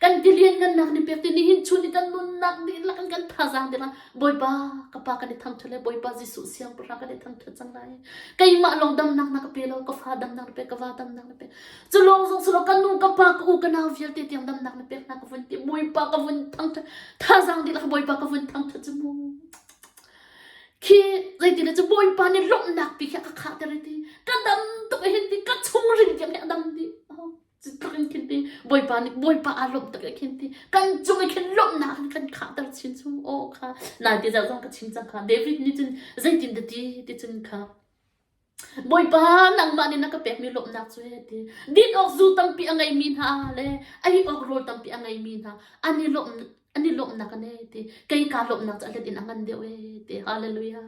kan tilian ngannak ni pek ti nihin chun i kan nunnak dihlak in kan thazaang dihlak Bawipa ka pa kan i thangṭhat le Bawipa Jesuh siangpahrang kan i thangṭhat cang lai keimah lawng damnak na ka pe lo ka fa damnak na pe ka va damnak na pe cu lawng zong si lo ka nu ka pa ka u ka nau vialte tiang damnak na pek hna ka vun ti Bawipa ka vun thangṭhat thazaang dihlak Bawipa ka vun thangṭhat cu mu khi zeiti le cu Bawipa nih lawmhnak pi khi a ka khahter ti ka dam tuk hin ti ka chungril tiang hi a dam ti Cutluk in khin ti Bawipa nih Bawipa aa lawmh tuk i khin ti kan cung i khin lawmhnak in kan khahter chin cu aw kha nai ti zau zong ka chim cang kha David nih cun zeitin dah ti ti cun kha Bawipa nangmah nih na ka pekmi lawmhnak cu he ti din awk zu tampi a ngeimi hna le ei awk rawl tampi a ngeimi hna an i lawmh an i lawmhnak an e ti kei kaa lawmhnak cu a let in a ngan deuh e ti hallelujah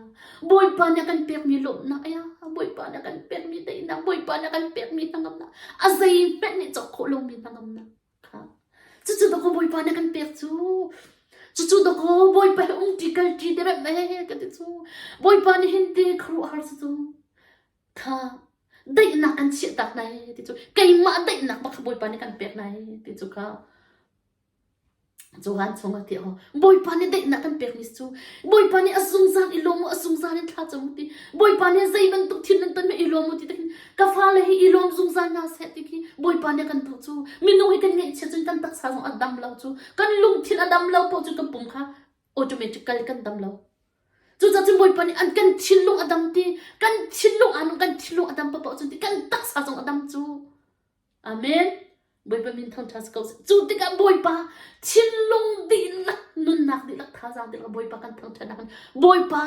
Bawipa nih a kan pekmi lawmhnak aya Bawipa nih a kan pekmi teinak Bawipa nih a kan pekmi hnangamnak a zeihmanh nih cawk khawh lomi hnangamnak kha cucu dakaw Bawipa nih a kan pek cu cucu dakaw Bawipa he um ṭi kal ṭi te rem e ka ti cu Bawipa nih hin ti khuaruahhar si cu kha daihnak kan chiah tak nai ti cu keimah daihnak bak kha Bawipa nih kan pek nai ti cu kha Johan chungah ti aw Bawipa nih daihnak kan pekmi cu Bawipa nih a zungzal i lawm u a zungzal in thla cam u ti Bawipa nih zei bantuk thil nan ton i lawm u ti te ka fale hi i lawm zungzal hna seh ti khi Bawipa nih kan tuah cu minung hi kan ngaihchiat cun kan taksa zong a dam lo cu kan lungthin a dam lo poh cu kan pum kha automatically kan dam lo Cucaah cun Bawipa nih an kan thinlung a dam ti kan thinlung aa kan thinlung a dam paoh cun ti kan taksa zong a dam cu Amen. Bawipa min thangṭhat si ko seh. Cu tikah Bawipa thinlung dihlak, nunnak dihlak, thazaang dihlak Bawipa kan thangṭhatnak in Bawipa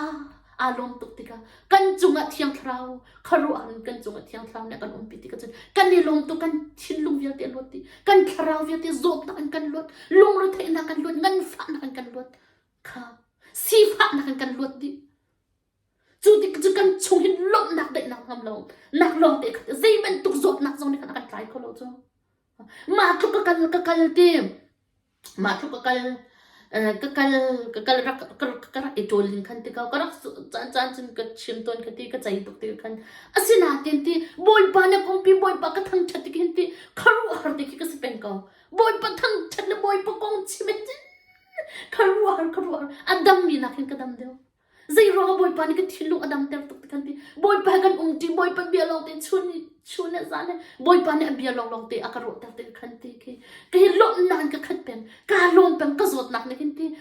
aa lawm tuk tikah kan cungah Thiang Thlarau khuaruahhar in kan cungah Thiang Thlarau nih a kan umpi tikah cun kan i lawm tuk, kan thinlung vialte a luat dih, kan thlarau vialte zawtnak in kan luat, lungretheihnak kan luat, nganfahnak in kan luat kha sifahnak in kan luat dih. Cu tik cu kan chung hin lawmhnak daihnak ngam lo nak lawng te khat zei bantuk zawtnak zong nih khan a kan tlai kho lo cu. Mah tluk ka kal ka kal ti mah tluk ka kal ka kal ka kal rak ka rak i ṭawl ning khan ti ko ka rak caan caan cun ka chim tawn ka ti ka cei tuk ti khan asinain ti Bawipa na pumpi Bawipa ka thangṭhat ti khin ti khuaruahhar ti khi ka si peng ko Bawipa thangṭhat le Bawipa kong chim khuaruahhar khuaruahhar a dammi nak hin ka dam deuh Zei ruangah Bawipa nih ka thinlung a damter tuk ti kan ti. Bawipa he kan um ṭi, Bawipa bia lawng te chun chun le zan he Bawipa nih a bia lawng lawng te a ka ruahter ti khan ti khi. Ka hi lawmhnak in ka khat peng, kaa lawm peng, ka zawtnak nih hin ti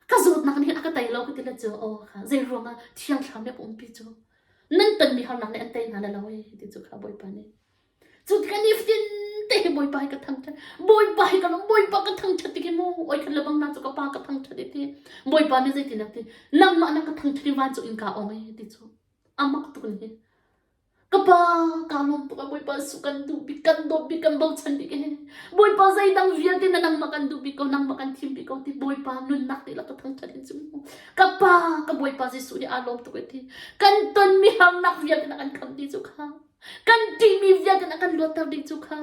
ka zawtnak nih hin a ka tei lo ka ti le cu aw kha zei ruangah Thiang Thlarau nih a ka umpi cu. Nan tonmi harnak nih an tei hna le lo ee ti cu kha Bawipa nih. Cu tikah nifatin te hi Bawipa hi ka thangṭhat. Bawipa hi ka lawm. Bawipa ka thangṭhat ti khi mu oi khat le bang na cu ka pa ka thangṭhat i ti. Bawipa nih zeitin a ti? Nangmah na ka thangṭhat i vancung in kaa ong e ti cu. A mak tuk ni hi. Ka pa kaa lawm tuk ah Bawipa su kan duh bik, kan dawt bik, kan bochan bik e. Bawipa zeidang vialte na nangmah kan duh bik ko, nangmah kan thim bik ko ti Bawipa nunnak dihlak ka thangṭhat in cu mu. Ka pa, ka Bawipa Jesuh nih aa lawm tuk e ti. Kan tonmi harnak vialte na kan khamh ti cu kha. Kan ṭihmi vialte a kan luatter dih cu kha.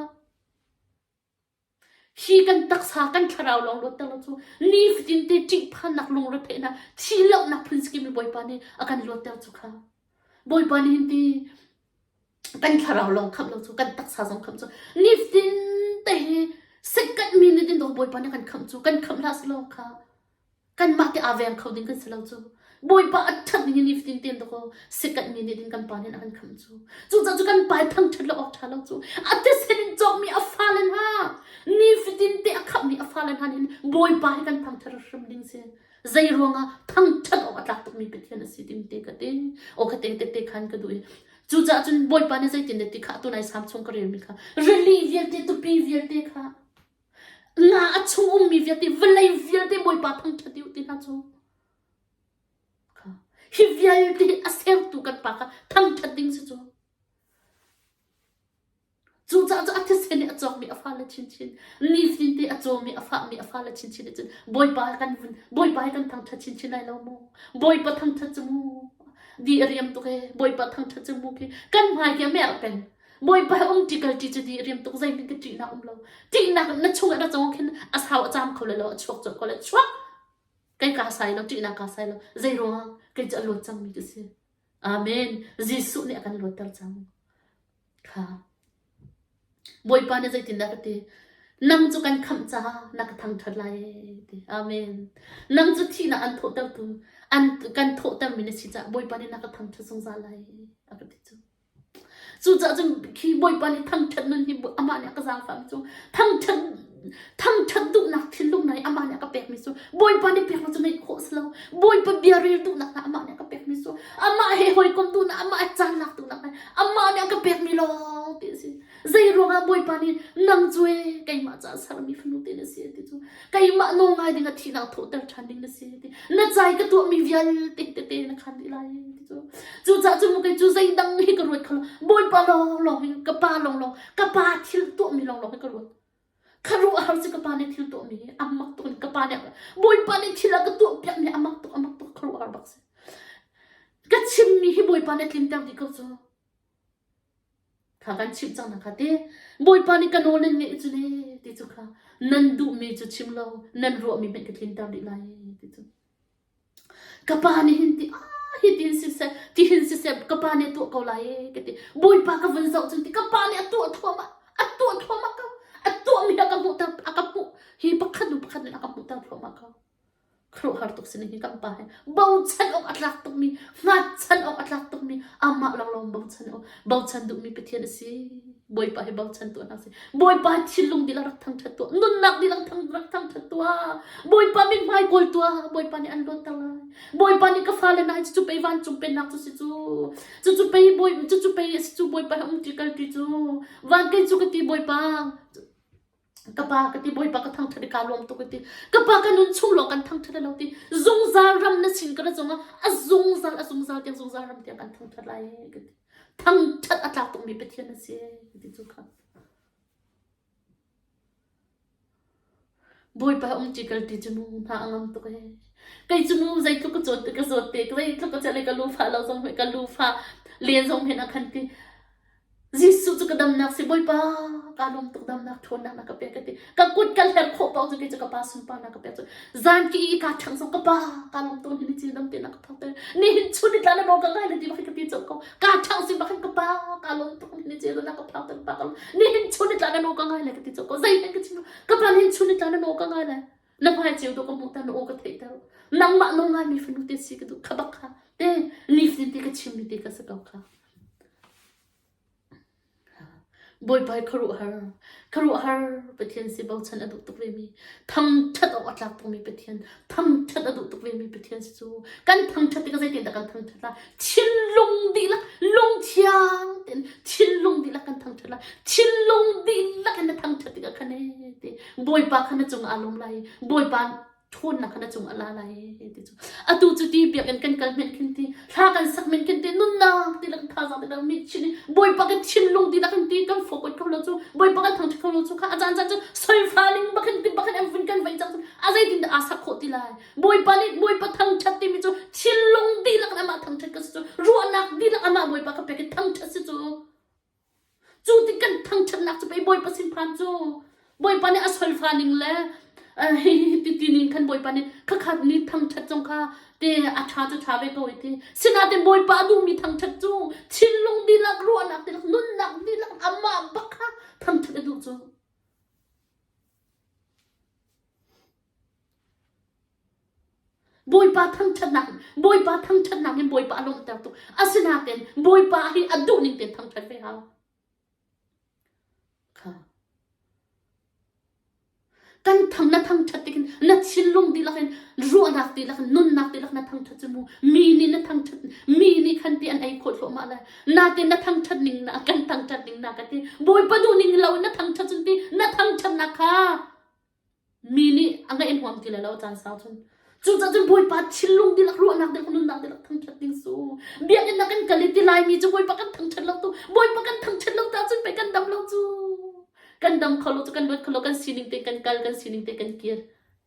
Hi kan taksa kan thlarau lawng luatter lo cu nifatin te ṭihphannak lungretheihnak thihlohnak phun sikimi Bawipa nih a kan luatter cu kha. Bawipa nih hin ti kan thlarau lawng khamh lo cu kan taksa zong khamh cu nifatin te hi second minute in dawh Bawipa nih kan khamh cu kan khamh hlah selaw kha Kanmah te aa veng kho ding kan si lo cu. Bawipa a ṭhat ning in nifatin tein dakaw sikat mi nih din kan pa nih a kan khamh cu. Cucaah cu kan pa i thangṭhat lo awk ṭha lo cu. A thisen in cawkmi a fale hna nifatin te a khamhmi a fale hna nih Bawipa hi kan thangṭhat hrim ding si. Zei ruangah thangṭhat awk a tlak tukmi Pathian a si tim te ka ti. Aw ka te te te khan ka duh i cucaah cun Bawipa nih zeitin dah ti kha atu nai sam chung ka relmi kha rili vialte tupi vialte kha Nga a chung ummi vialte vawlei vialte Bawipa thangṭhat u ti hna cu. Hi vialte hi a sertu kan pa kha thangṭhat ding si cu. Cucaah cu a thisen nih a cawkmi a fale chinchin, nifatinte a cawmi a fahmi a fale chinchin nih cun Bawipa he kan vun, Bawipa he kan thangṭhat chinchin lai lo mu. Bawipa thangṭhat cu mu. Di a riam tuk ee. Bawipa thangṭhat cu mu khi kan hmai khi a merh peng. Bawipa he um ṭi kal ṭi cu di a riam tuk zeihmanh ka ṭihnak um lo. Ṭihnak na chungah na cong khin a sau a caam kho le lo a chuak colh ko le chuak. Kei kaa sai lo, ṭihnak kaa sai lo. Zei ruangah kei cu a luat cangmi ka si. Amen. Jesuh nih a kan luatter cang. Kha. Bawipa nih zeitindah ka ti? Nang cu kan khamh caah na ka thangṭhat lai ti. Amen. Nang cu thihnak an thawhtertu, an kan thawhtermi na si caah Bawipa nih na ka thangṭhat zungzal lai a ka ti cu. Cucaah cun khi Bawipa nih thangṭhat nun hi amah nih a ka zaangfahmi cu thangṭhat thangṭhat duhnak thinlung hna hi amah nih a ka pekmi cu Bawipa nih pek lo cu ngeih khawh a si lo. Bawipa bia rel duhnak hna amah nih a ka pekmi cu amah he hawikom duhnak amah he caan lak duhnak hna amah nih a ka pekmi lawng ti a si. Zei ruangah Bawipa nih nang cu ee keimah caah sermi fanu te na si ti cu keimah nawl ngai ding ah thihnak thawhter ṭhan ding na si ti na cai ka tuahmi vialte tete na khan dih lai ti cu cucaah cun kei cu zeidang hi ka ruat kho lo Bawipa lawnglawng hi ka pa lawnglawng ka pa thil tuahmi lawnglawng hi ka ruat ka ruah har si ka pa nih thil tuahmi hi a mak tuk in ka pa nih Bawipa nih thil a ka tuah piakmi a mak tuk a mak tuk ka ruah har bak si ka chimmi hi Bawipa nih tlinter dih ko cu Kha kan chimh cang hna kha ti. Bawipa nih ka nawl nan ngeih cu ne ti cu kha nan duhmi cu chim lo nan ruahmi hmanh ka tlinter dih lai ti cu. Ka pa nih hin ti ah hi tin siseh ti hin siseh ka pa nih a tuah ko lai e ka ti. Bawipa ka vun zoh cun ti ka pa nih a tuah thluahmah a tuah thluahmah ko. A tuahmi a ka hmuhter a ka hmuh hi pakhat hnu pakhat in a ka hmuhter thluahmah ko. Khuaruahhar tuk si hi kan pa hi bochan awk a tlak tukmi hngatchan awk a tlak tukmi amah lawnglawng bochan awk bochan duhmi Pathian a si Bawipa hi bochan tuah hna si Bawipa hi thinlung dihlak rak thangṭhat tuah nunnak dihlak thang rak thangṭhat tuah Bawipa mithmai kawl tuah Bawipa nih an luatter lai Bawipa nih ka fale na hi cucu pei vancung pennak cu si cu cucu pei bawi cucu pei a si cu Bawipa he um ṭi kal ṭi cu van kei cu ka ti Bawipa Ka pa ka ti Bawipa ka thangṭhat i kaa lawm tuk ka ti. Ka pa ka nun chung lawng kan thangṭhat lo ti. Zungzal ram na sin ka ra cungah a zungzal a zungzal tiang zungzal ram tiang kan thangṭhat lai ka ti. Thangṭhat a tlak tukmi Pathian a si ka ti cu kha. Bawipa um ṭi kal ṭi cu mu hna a ngam tuk ee. Kei cu mu zeitluk ka zawt ka zawt te zeitluk ka celh i ka lu fah lo zong ka lu fah len zong hen a khan ti. Jesuh cu ka damnak si Bawipa kaa lawm tuk damnak ṭhawnnak na ka pek ka ti. Ka kut ka hler khawh paoh cu kei cu ka pa sunparnak ka pek cu zan ki i kaa ṭhang zong ka pa kaa lawm tuk ni ci dam te na ka thawk te nihin chun ni tla na nawl ka ngai na ti bak ka ti colh ko kaa ṭhang si bak ka pa kaa lawm tuk ni ci na ka phak te pa ka lawm nihin chun ni tla na nawl ka ngai le ka ti colh ko zeihmanh ka chim ka pa nihin chun ni tla na nawl ka ngai le na hmai ceu tu ka hmuh ter na aw ka theih ter nangmah nawl ngai mi fanu te si ka duh kha bak kha te nifatin te ka chim mi te ka si ko kha Bawipa hi khuaruahhar, khuaruahhar Pathian si bochan a duh tuk vemi, thangṭhat awk a tlak tukmi Pathian, thangṭhat a duh tuk vemi Pathian si cu. Kan thangṭhat tikah zeitindah kan thangṭhat lai? Thinlung dihlak, lungthiang tein thinlung dihlak kan thangṭhat lai. Thinlung dihlak in na thangṭhat tikah khan ee ti Bawipa kha na cungah aa lawm lai i Bawipa ṭhawnnak kha na cung a la lai ti cu atu cu ti biakinn kan kal men khin ti thla kan sak men khin ti nunnak ti lak thazaang ti lak mi chin bawipa kan thinlung ti lak ti kan focus kho lo cu bawipa kan thangṭhat kho lo cu kha a caan caan cu solfa ning bakin ti bakin an vun kan vei cang cu a zeitin dah aa sak khawh ti lai bawipa nih bawipa thangṭhat timi cu thinlung dihlak in amah thangṭhat ka si cu ruahnak dihlak amah bawipa ka pek i thangṭhat si cu Cu ti kan thangṭhatnak cu pei Bawipa sin phan cu Bawipa nih a solfa ning le hi ti ti ning khan Bawipa nih khakhat ni thangṭhat zong kha te a ṭha cu ṭha ve ko i ti. Sinain Bawipa a duhmi thangṭhat cu thinlung dihlak, ruahnak dihlak, nunnak dihlak amah bak kha thangṭhat a duh cu. Bawipa thangṭhatnak Bawipa thangṭhatnak in Bawipa a lawmhter tuk. Asinain Bawipa hi a duh ning tein thangṭhat ve hau. Kha. Kan thang na thangṭhat tikin na thinlung dihlak in ruahnak dihlak in nunnak dihlak na thangṭhat cu mu mi nih na thangṭhat mi nih khan ti an ei khawh thluahmah lai. Natin na thangṭhat ning na kan thangṭhat ning na ka ti Bawipa duh ning lo in na thangṭhat cun ti na thangṭhatnak kha Mi nih a ngaih an huam ti lai lo caan sau cun. Cucaah cun Bawipa thinlung dihlak, ruahnak dihlak, nunnak dihlak thangṭhat ding su. Biakinn ah kan kal i ti laimi cu Bawipa kan thangṭhat lo tu, Bawipa kan thangṭhat lo ta cun pei kan dam lo cu. Kan dam kho lo cu kan luat kho lo, kan sining te kan kal, kan sining te kan kir.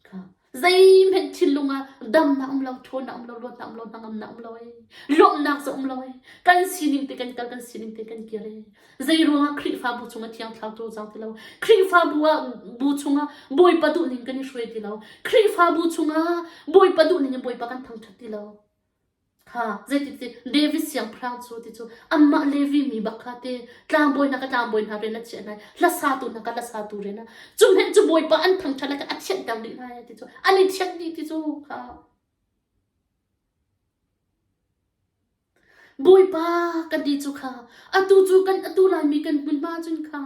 Kha. Zeihmanh thinlung ah damnak um lo, ṭhawnnak um lo, luatnak um lo, hnangamnak um lo ei. Lawmhnak cu um lo ei. Kan sining te kan kal, kan sining te kan kir ei. Zei ruangah Khrihfabu chungah Thiang Thlarau cawlcang ti lo. Khrihfabu ah bu chungah Bawipa duhning kan i hruai ti lo. Khrihfabu chungah Bawipa duhning in Bawipa kan thangṭhat ti lo. Ha, zeiti ti David siangpahrang cu ti cu amah Levi mi bak kha ti tlangbawi hna ka tlangbawi hna rian a chiah hna hlasatu hna ka hlasatu rian a cu hmenh cu Bawipa an thangṭhat le a thianhter dih hna ti cu an i thianh dih ti cu kha Bawipa kan ti cu kha atu cu kan atu laimi kan hmunhma cun kha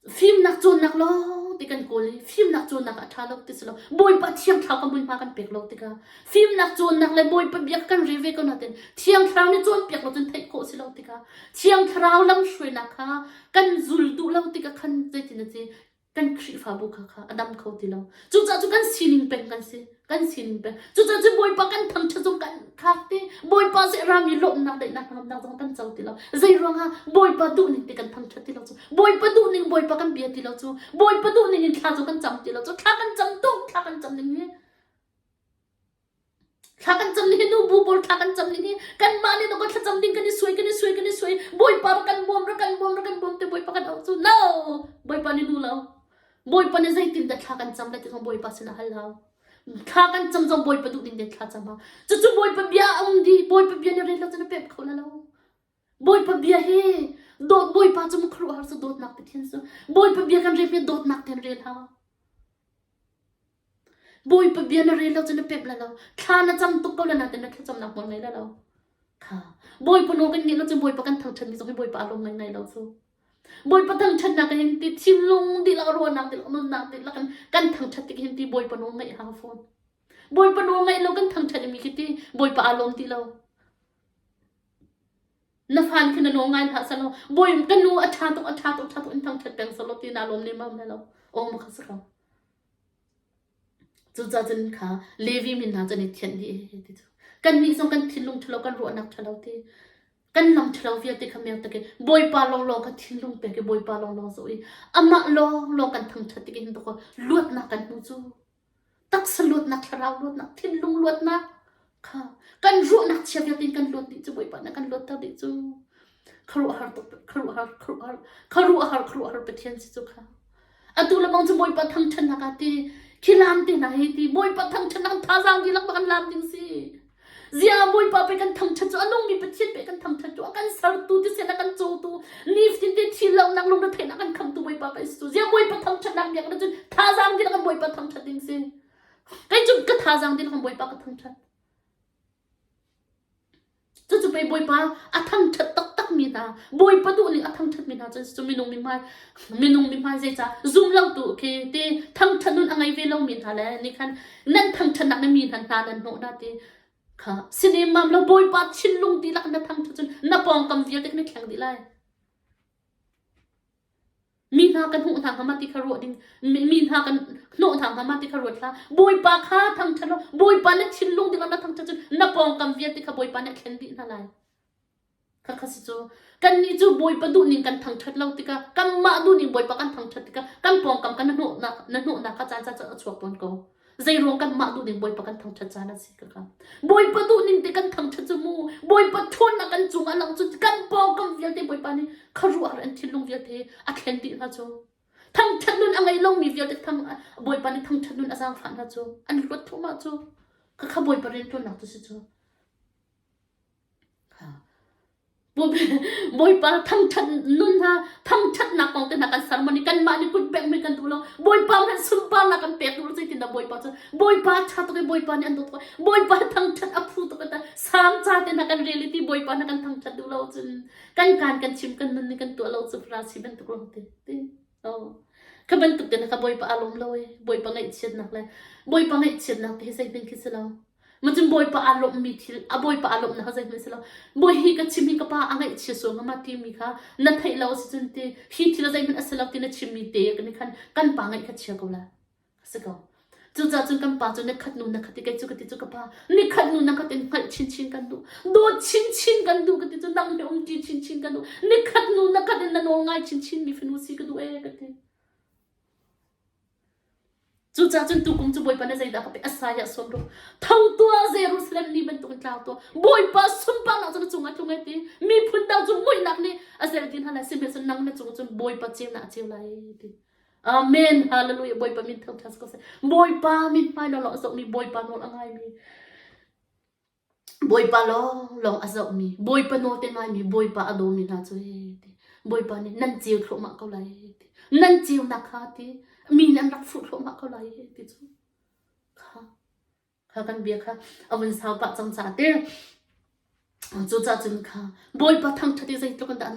Fimnak cawnnak lawng ti kan kawl i fimnak cawnnak a ṭha lo ti si lo. Bawipa Thiang Thlarau kan hmunhma kan pek lo tikah fimnak cawnnak le Bawipa bia kan rel ve ko nain Thiang Thlarau nih cawnpiak lo cun theih khawh si lo tikah Thiang Thlarau lamhruainak kha kan zul duh lo tikah khan zeitin a si kan Khrihfabu kha kha a dam kho ti lo. Cucaah cu kan sining peng kan si. Kan sining peng. Cucaah cu Bawipa kan thangṭhat zong kan thlak ti. Bawipa seh rami lawmhnak daihnak hnangamnak zong kan co ti lo. Zei ruangah Bawipa duhning ti kan thangṭhat ti lo cu. Bawipa duhning Bawipa kan bia ti lo cu. Bawipa duhning in thla cu kan cam ti lo cu. Thla kan cam tuk, thla kan cam ning hi. Thla kan cam ning hi nu bu pawl thla kan cam ning hi kanmah nih dawk thlacam ding kan i suai kan i suai kan i suai Bawipa rak kan bawm rak kan bawm rak kan bawm te Bawipa kan auh cu no Bawipa nih duh lo Bawipa nih zeitin dah thla kan cam lai ti zong Bawipa sinah hal hau thla kan cam zong Bawipa duh ning tein thla cam hau cucu Bawipa bia a um di Bawipa bia nih rel lo cun a pem kho la lo Bawipa bia hi dawt Bawipa cu khuaruahhar cu dawtnak Pathian cu Bawipa bia kan rel mi dawtnak tein rel hau Bawipa bia na rel lo cu na pemh la lo. Thla na cam tuk ko la nain na thlacamnak hmual ngei la lo. Kha. Bawipa nawl kan ngeih lo cun Bawipa kan thangṭhatmi zong hi Bawipa aa lawm ngaingai lo cu. Bawipa thangṭhatnak hin ti thinlung dihlak ruahnak dihlak nunnak dihlak in kan thangṭhat tik hin ti Bawipa nawl ngaih hau fawn. Bawipa nawl ngaih lo kan thangṭhat mi khi ti Bawipa aa lawm ti lo. Na fan khi na nawl ngai hlah selaw Bawi ka nu a ṭha tuk a ṭha tuk ṭha tuk in thangṭhat peng selaw ti naa lawm lemmam lai lo. Aw ma kha si ko. Cucaah cun kha Levi mi hna cu an i thianh dih e ti cu. Kannih zong kan thinlung ṭhalo, kan ruahnak ṭhalo ti, kan lam ṭhalo vialte kha mer tak i Bawipa lawnglawng kha thinlung pek i Bawipa lawnglawng zoh i amah lawnglawng kan thangṭhat tik hin dawkaw luatnak kan hmu cu. Taksa luatnak, thlarau luatnak, thinlung luatnak kha kan ruahnak chia vialte in kan luat dih cu Bawipa nih a kan luatter dih cu. Khuaruahhar tuk, khuaruahhar, khuaruahhar, khuaruahhar, khuaruahhar Pathian si cu kha. Atu le bang cu Bawipa thangṭhatnak ah ti khi lam te hna hi ti Bawipa thangṭhatnak thazaang dihlak bak an lam ding si. Zia Bawipa pe kan thangṭhat cu a nungmi Pathian pe kan thangṭhat cu a kan sertu thisen a kan cawtu nifatin te thi lonak lungretheihnak kan khamtu Bawipa pe si cu zia Bawipa thangṭhatnak biak na cun thazaang dihlak an Bawipa thangṭhat ding si. Kei cu ka thazaang dihlak an Bawipa ka thangṭhat. Cucu pei Bawipa a thangṭhat taktakmi hna, Bawipa duhning a thangṭhatmi hna cu cu minung mihmai, minung mihmai zeicah zum lotu khi ti thangṭhat nun a ngei ve lomi hna le nih khan nan thangṭhatnak nih mi hna hna nan hnawh hna ti kha sinemam lo Bawipa thinlung dihlak na thangṭhat cun na pawngkam vialte kha na thleng dih lai. Mi hna kan hmuh hna hnga ma ti kha ruah ding mi hna kan hnawh hna hnga ma ti kha ruat hlah. Bawipa kha thangṭhat law Bawipa na thinlung dingah na thangṭhat cun na pawngkam vialte kha Bawipa nih a thlen dih hna lai. Khakha si cu kannih cu Bawipa duhning kan thangṭhat lo tikah kanmah duhning Bawipa kan thangṭhat tikah kan pawngkam kan na hnawhnak na hnawhnak kha caan caan a chuak tawn ko. Zeiruang kanmah duhning Bawipa kan thangṭhat caan a si kha. Bawipa duhning te kan thangṭhat cu mu Bawipa ṭhawnnak kan cungah lang cu kan pawngkam vialte Bawipa nih khuaruahhar an thinlung vialte a thlen dih hna cu. Thangṭhat nun a ngei lomi vialte thang Bawipa nih thangṭhat nun a zaangfah hna cu an luat thluahmah cu. Khakha Bawipa rianṭuannak cu si cu. Bawipa thangṭhat nun hna thangṭhatnak kong te hna kan sermon i kanmah nih kut bengh mi kan duh lo. Bawipa hmanh sunparnak kan pek duh lo zeitindah Bawipa cu Bawipa ṭha tuk i Bawipa nih an dawt tuk Bawipa thangṭhat a phu tuk i Salm ca te hna kan rel i ti Bawipa hna kan thangṭhat duh lo cun kan kaan kan chim kan nun nih kan tuah lo cu Farasi bantuk lawng te ti. Oh. Kha bantuk te na ka Bawipa aa lawm lo e. Bawipa ngaihchiatnak le Bawipa ngaihchiatnak te hi zeihmanh khi si lo. Macun Bawipa aa lawmhmi thil, a Bawipa aa lawmhnak kha zeihmanh si lo. Bawi hi ka chim hi ka pa a ngaihchia sual hnga ma timi kha na theih lo si cun ti hi thil zeihmanh a si lo ti na chimmi te nih khan kan pa ngaih kha chia ko la. A si ko. Cucaah cun kan pa cu na khat nu na khat i kei cu ka ti cu ka pa ni khat nu na khat in hngalh chinchin kan duh dawt chinchin kan duh ka ti cu nang he umṭi chinchin kan duh ni khat nu na khat in na nawl ngai chinchin mi fanu si ka duh ee ka ti. Cucaah cun tukum cu Bawipa nih zeidah ka pek? Isaiah sawm ruk. Tho tuah Jerusalem ni bantukin tlau tuah. Bawipa sunparnak cu na cungah tlung ai ti. Miphun dang cu muihnak nih a zelh ti hna lai. Sihmanhsehlaw nang na cungah cun Bawipa ceunak a ceu lai ti. Amen. Hallelujah. Bawipa min thangṭhat ko seh. Bawipa min hmai lawlaw a zohmi Bawipa nawl a ngaimi. Bawipa lawnglawng a zohmi, Bawipa nawl te ngaimi, Bawipa a dawmi hna cu ti. Bawipa nih nan ceu thluahmah ko lai ti. Nan ceunak kha ti. Mi nih an rak fuh thluahmah ko lai ti cu. Kha kha kan bia kha a vun sau pah cang caah te. Cucaah cun kha Bawipa thangṭhat i zeitluk in dah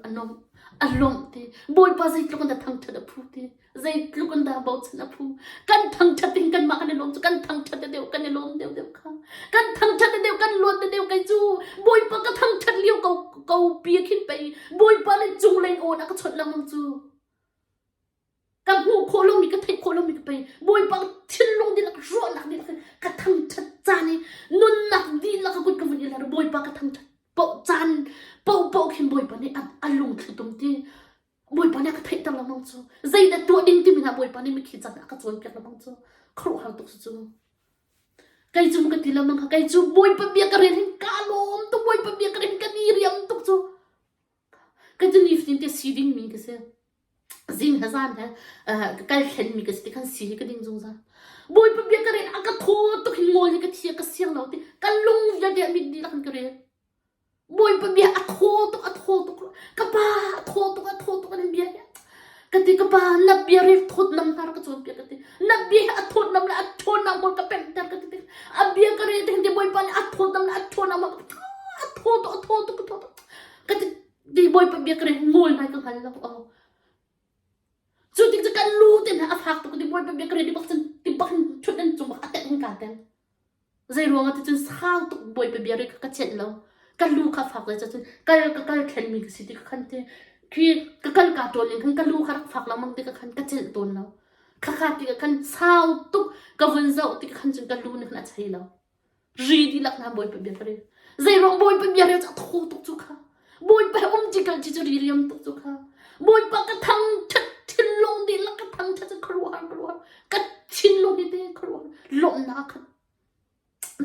a nuamh, a lawmh ti. Bawipa zeitluk in dah thangṭhat a phu ti. Zeitluk in dah bochan a phu. Kan thangṭhat ding kanmah kan i lawm cu kan thangṭhat deuh kan i lawm deuh deuh kha. Kan thangṭhat deuh kan luat deuh kei cu Bawipa ka thangṭhat lio ko ko pi khin pei Bawipa nih cunglei in awn a ka chawnh lengmang cu. Ka hmuh khawh lomi ka theih khawh lomi ka pei Bawipa thinlung dihlak ruahnak dihlak in ka thangṭhat caan i nunnak dihlak ka kut ka vun i ler Bawipa ka thangṭhat poh caan paohpaoh khin Bawipa nih a, a lungthlitum ti Bawipa nih a ka theihter lengmang cu zeidah tuah ding timi hna Bawipa nih mitthli caan a ka cawnpiak lengmang cu khuaruahhar tuk si cu kei cu ka ti lengmang kha kei cu Bawipa bia ka rel hin ka lawm tuk Bawipa bia ka rel hin ka ni riam tuk cu ka cu nifatin te si dingmi ka si zing he zan he ka kal thlenmi ka si ti khan si hi ka ding zungzal Bawipa bia ka rel a ka thaw tuk hin ngawl hi ka thi ka siang lo ti ka lung vialte a mit dihlak in ka rel Bawipa bia a thaw tuk a thaw tuk ka pa a thaw tuk a thaw tuk an bia hi ka ti ka pa na bia rel thawt nam hna ka cawn piak ka ti na bia hi a thawt nam le a ṭhawnnak hmur ka pemhter ka ti tik a bia ka rel tik ti Bawipa nih a thawt nam le a ṭhawnnak hmur a thaw tuk a thaw tuk a thaw tuk ka ti ti Bawipa bia ka rel ngawl ngai ka hngal lo oh cu tik cu kan lu te hna a fak tuk ti Bawipa bia ka rel ti bak cun ti bak hin ṭhut an cung bak a tek hin kaa tel Zei ruangah ti cun sau tuk Bawipa bia ri kha ka celh lo. Ka lu kha fak le cun kal ka kal thlenmi ka si ti ka khan te khi ka kal ka ṭawn ning khan ka lu kha rak fak lengmang ti ka khan ka celh tawn lo. Khakha ti ka khan sau tuk ka vun zoh ti ka khan cun ka lu nih khan a chei lo. Ri dihlak hna Bawipa bia ka rel. Zei ruang Bawipa bia rel cu a thaw tuk cu kha. Bawipa he um ṭi kal ṭi cu ri riam tuk cu kha. Bawipa ka thangṭhat thinlung dihlak ka thangṭhat cu khuaruahhar khuaruahhar ka thinlung hi te khuaruahhar lawmhnak kha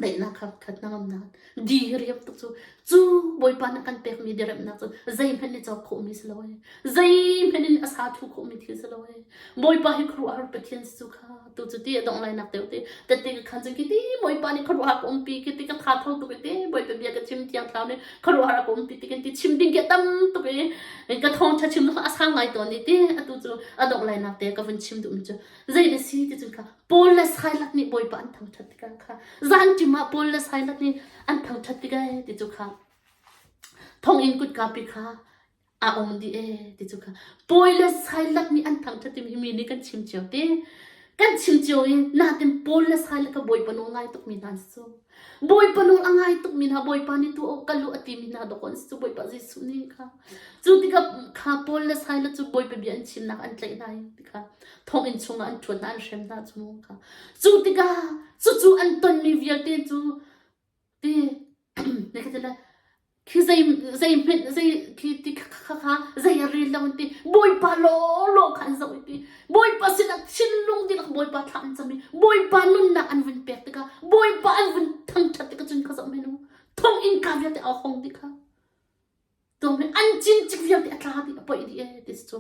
daihnak kha khat hnangamnak di hi riam tuk cu cu Bawipa nih kan pekmi diriamnak cu zeihmanh nih cawk khawhmi si lo ee zeihmanh in a sa thu khawhmi thil si lo ee Bawipa hi khuaruahhar Pathian si cu kha tu cu ti a dongh lai nak deuh te tette ka khan cun khi ti Bawipa nih khuaruahhar ka umpi khi ti ka tha tho tuk i te Bawipa bia ka chim thiang thlarau nih khuaruahhar a ka umpi ti kan ti chim ding ke tam tuk i ka thawngṭha chim a sang ngai tawn i ti atu cu a dongh lai nak te ka vun chim duh mi cu zei na si ti cun kha Paul le Silas nih Bawipa an thangṭhat tikah kha zanṭim ah Paul le Silas nih an thangṭhat tikah ti cu kha thonginn kutka pi kha a ong dih ee ti cu kha Paul le Silas nih an thangṭhat timi hi mi nih kan chim cio te kan chim cio i natin Paul le Silas kha Bawipa nawl ngai tukmi hna an si cu Bawipa nawl a ngai tukmi hna Bawipa nih tu kal u a timi hna dawk an si cu Bawipa Jesuh nih kha cu tikah kha Paul le Silas cu Bawipa bia an chimnak an tlaih hna i tikha thonginn chungah an ṭhuat hna an hrem hna cu kha cu tikah cucu an tonmi vialte cu ti ne ka ti le khi zei zei hmenh zei khi ti kha kha kha zei a rel lo an ti bawipa law law kha an zoh i ti bawipa sinah thinlung dihlak bawipa thla an cam i bawipa nunnak an vun pek tikah bawipa an vun thangṭhat tikah cun kha zoh men u thong inn ka vialte a hong dih kha Tung hi an cincik vialte a tla dih a poih dih ee ti si cu.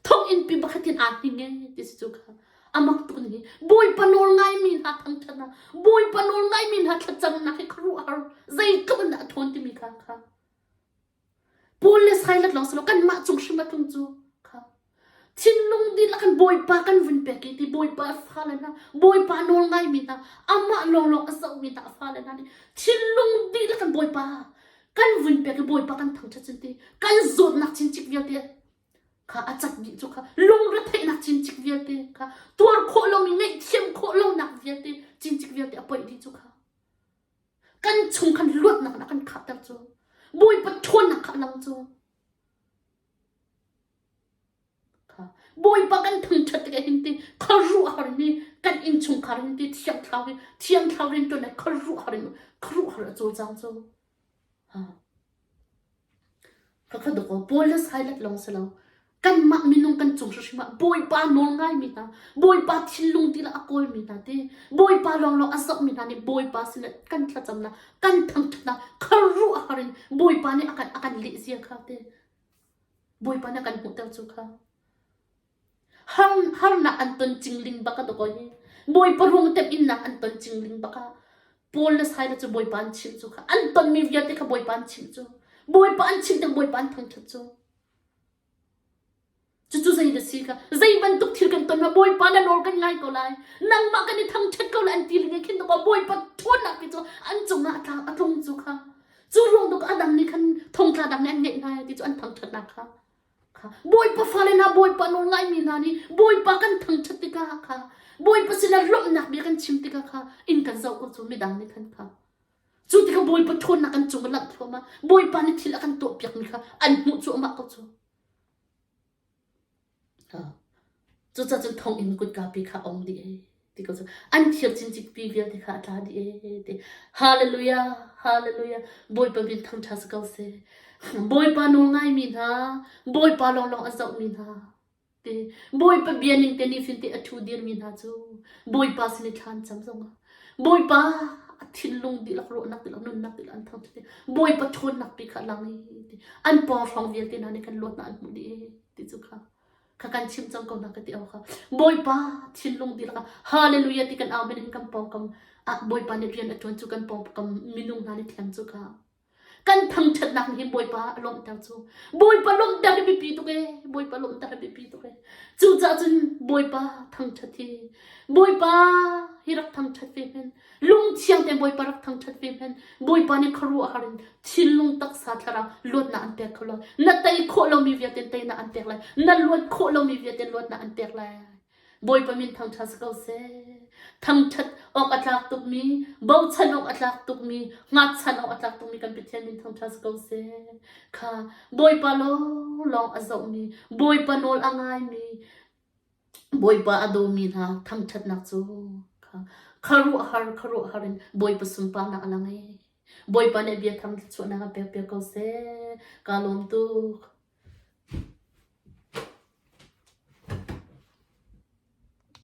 Thonginn pi pakhat in aa hning ee ti si cu kha. A mak tuk ning hi. Bawipa nawl ngaimi hna thangṭhat hna, Bawipa nawl ngaimi hna thlacamnak hi khuaruahhar zeitluk in dah a ṭhawn timi kha kha. Paul le Silas lawng si lo kanmah cung hrim a tlung cu kha. Thinlung dihlak in Bawipa kan vun pek i ti Bawipa fale hna, Bawipa nawl ngaimi hna, amah lawnglawng a zohmi hna a fale hna nih thinlung dihlak in Bawipa kan vun pek i Bawipa kan thangṭhat cun ti kan zawtnak cincik vialte kha a cat dih cu kha lungretheihnak cincik vialte kha tuar khawh lomi ngaihthiam khawh lonak vialte cincik vialte a poih dih cu kha kan chung khan luatnak in a kan khahter cu Bawipa ṭhawnnak kha a lang cu. Kha Bawipa kan thangṭhat tikah hin ti khuaruahhar in kan innchungkhar hin ti thiang thlarau hi thiang thlarau rianṭuan le khuaruahhar in khuaruahhar a cawlcang cu. Ha. Khakha dawkaw Paul le Silas lawng si lo. Kanmah minung kan cung hrimhrim ah Bawipa nawl ngaimi hna, Bawipa thinlung ti le a kawlmi hna ti, Bawipa lawnglawng a zohmi hna nih Bawipa sinah kan thlacamnak, kan thangṭhatnak khuaruahhar in Bawipa nih a kan a kan leh zia kha ti. Bawipa nih a kan hmuhter cu kha. Har, harnak an ton cingling bak a dawkaw hi. Bawipa ruang temhinnak an ton cingling bak ah Paul le Silas cu Bawipa an chimh cu kha. An tonmi vialte kha Bawipa an chimh cu. Bawipa an chimh tik Bawipa an thangṭhat cu. Cucu zei na si kha zei bantuk thil kan ton ah Bawipa na nawl kan ngai ko lai. Nangmah kan i thangṭhat ko lai an ti ling khin dawkaw Bawipa ṭhawnnak ti cu an cungah a tla a tlung cu kha. Cu ruang dawk a dang nih khan thongtla dang nih an ngeih hna ti cu an thangṭhatnak kha. Kha Bawipa fale hna Bawipa nawl ngaimi hna nih Bawipa kan thangṭhat tikah kha Bawipa sinah lawmhnak bia kan chim tikah kha inn kan zoh ko cu midang nih khan kha cu tikah Bawipa ṭhawnnak kan cung a langh thluahmah Bawipa nih thil a kan tuahpiakmi kha an hmuh cuahmah ko cu. Cucaah cun thonginn kutka pi kha ong dih ee ti ko cu. An thir cincikpi vialte kha a tla dih ee ti. Hallelujah, hallelujah. Bawipa min thangṭha si ko seh. Bawipa nawl ngaimi hna, Bawipa lawnglawng a zohmi hna ti. Bawipa bia ning te nifin te a ṭhu dirmi hna cu Bawipa sin i thla an cam zongah Bawipa a thinlung dihlak ruahnak dihlak nunnak dihlak an thangṭhat i Bawipa ṭhawnnak pi kha a lang i ti. An pawng vialte hna nih khan luatnak an hmuh dih ee ti cu kha kha kan chim cang ko hna ka ti awk kha Bawipa thinlung dihlak ah hallelujah ti kan au men hin kan pawngkam ah Bawipa nih rian a ṭuan cu kan pawngkam minung hna nih thiam cu kha kan thangṭhatnak nih hin Bawipa a lawmhter cu Bawipa lawmhter hi biapi tuk ee Bawipa lawmhter hi biapi tuk ee cucaah cun Bawipa thangṭhat hi Bawipa hi rak thangṭhat ve hmenh Lungthiang tein Bawipa rak thangṭhat ve hmanh. Bawipa nih khuaruahhar in thinlung taksa thlarau luatnak an pek kho lo. Na tei khawh lomi vialte teinak an pek lai. Na luat khawh lomi vialte luatnak an pek lai. Bawipa min thangṭhat si ko seh. Thangṭhat awk a tlak tukmi, bochan awk a tlak tukmi, ngakchan awk a tlak tukmi kan Pathian min thangṭhat si ko seh. Kha Bawipa lawnglawng a zohmi, Bawipa nawl a ngaimi, Bawipa a dawmi hna thangṭhatnak cu khuaruahhar khuaruahhar in Bawipa sunparnak a lang ee. Bawipa nih bia thang thluachuahnak an pek piak ko seh. Kaa lawm tuk.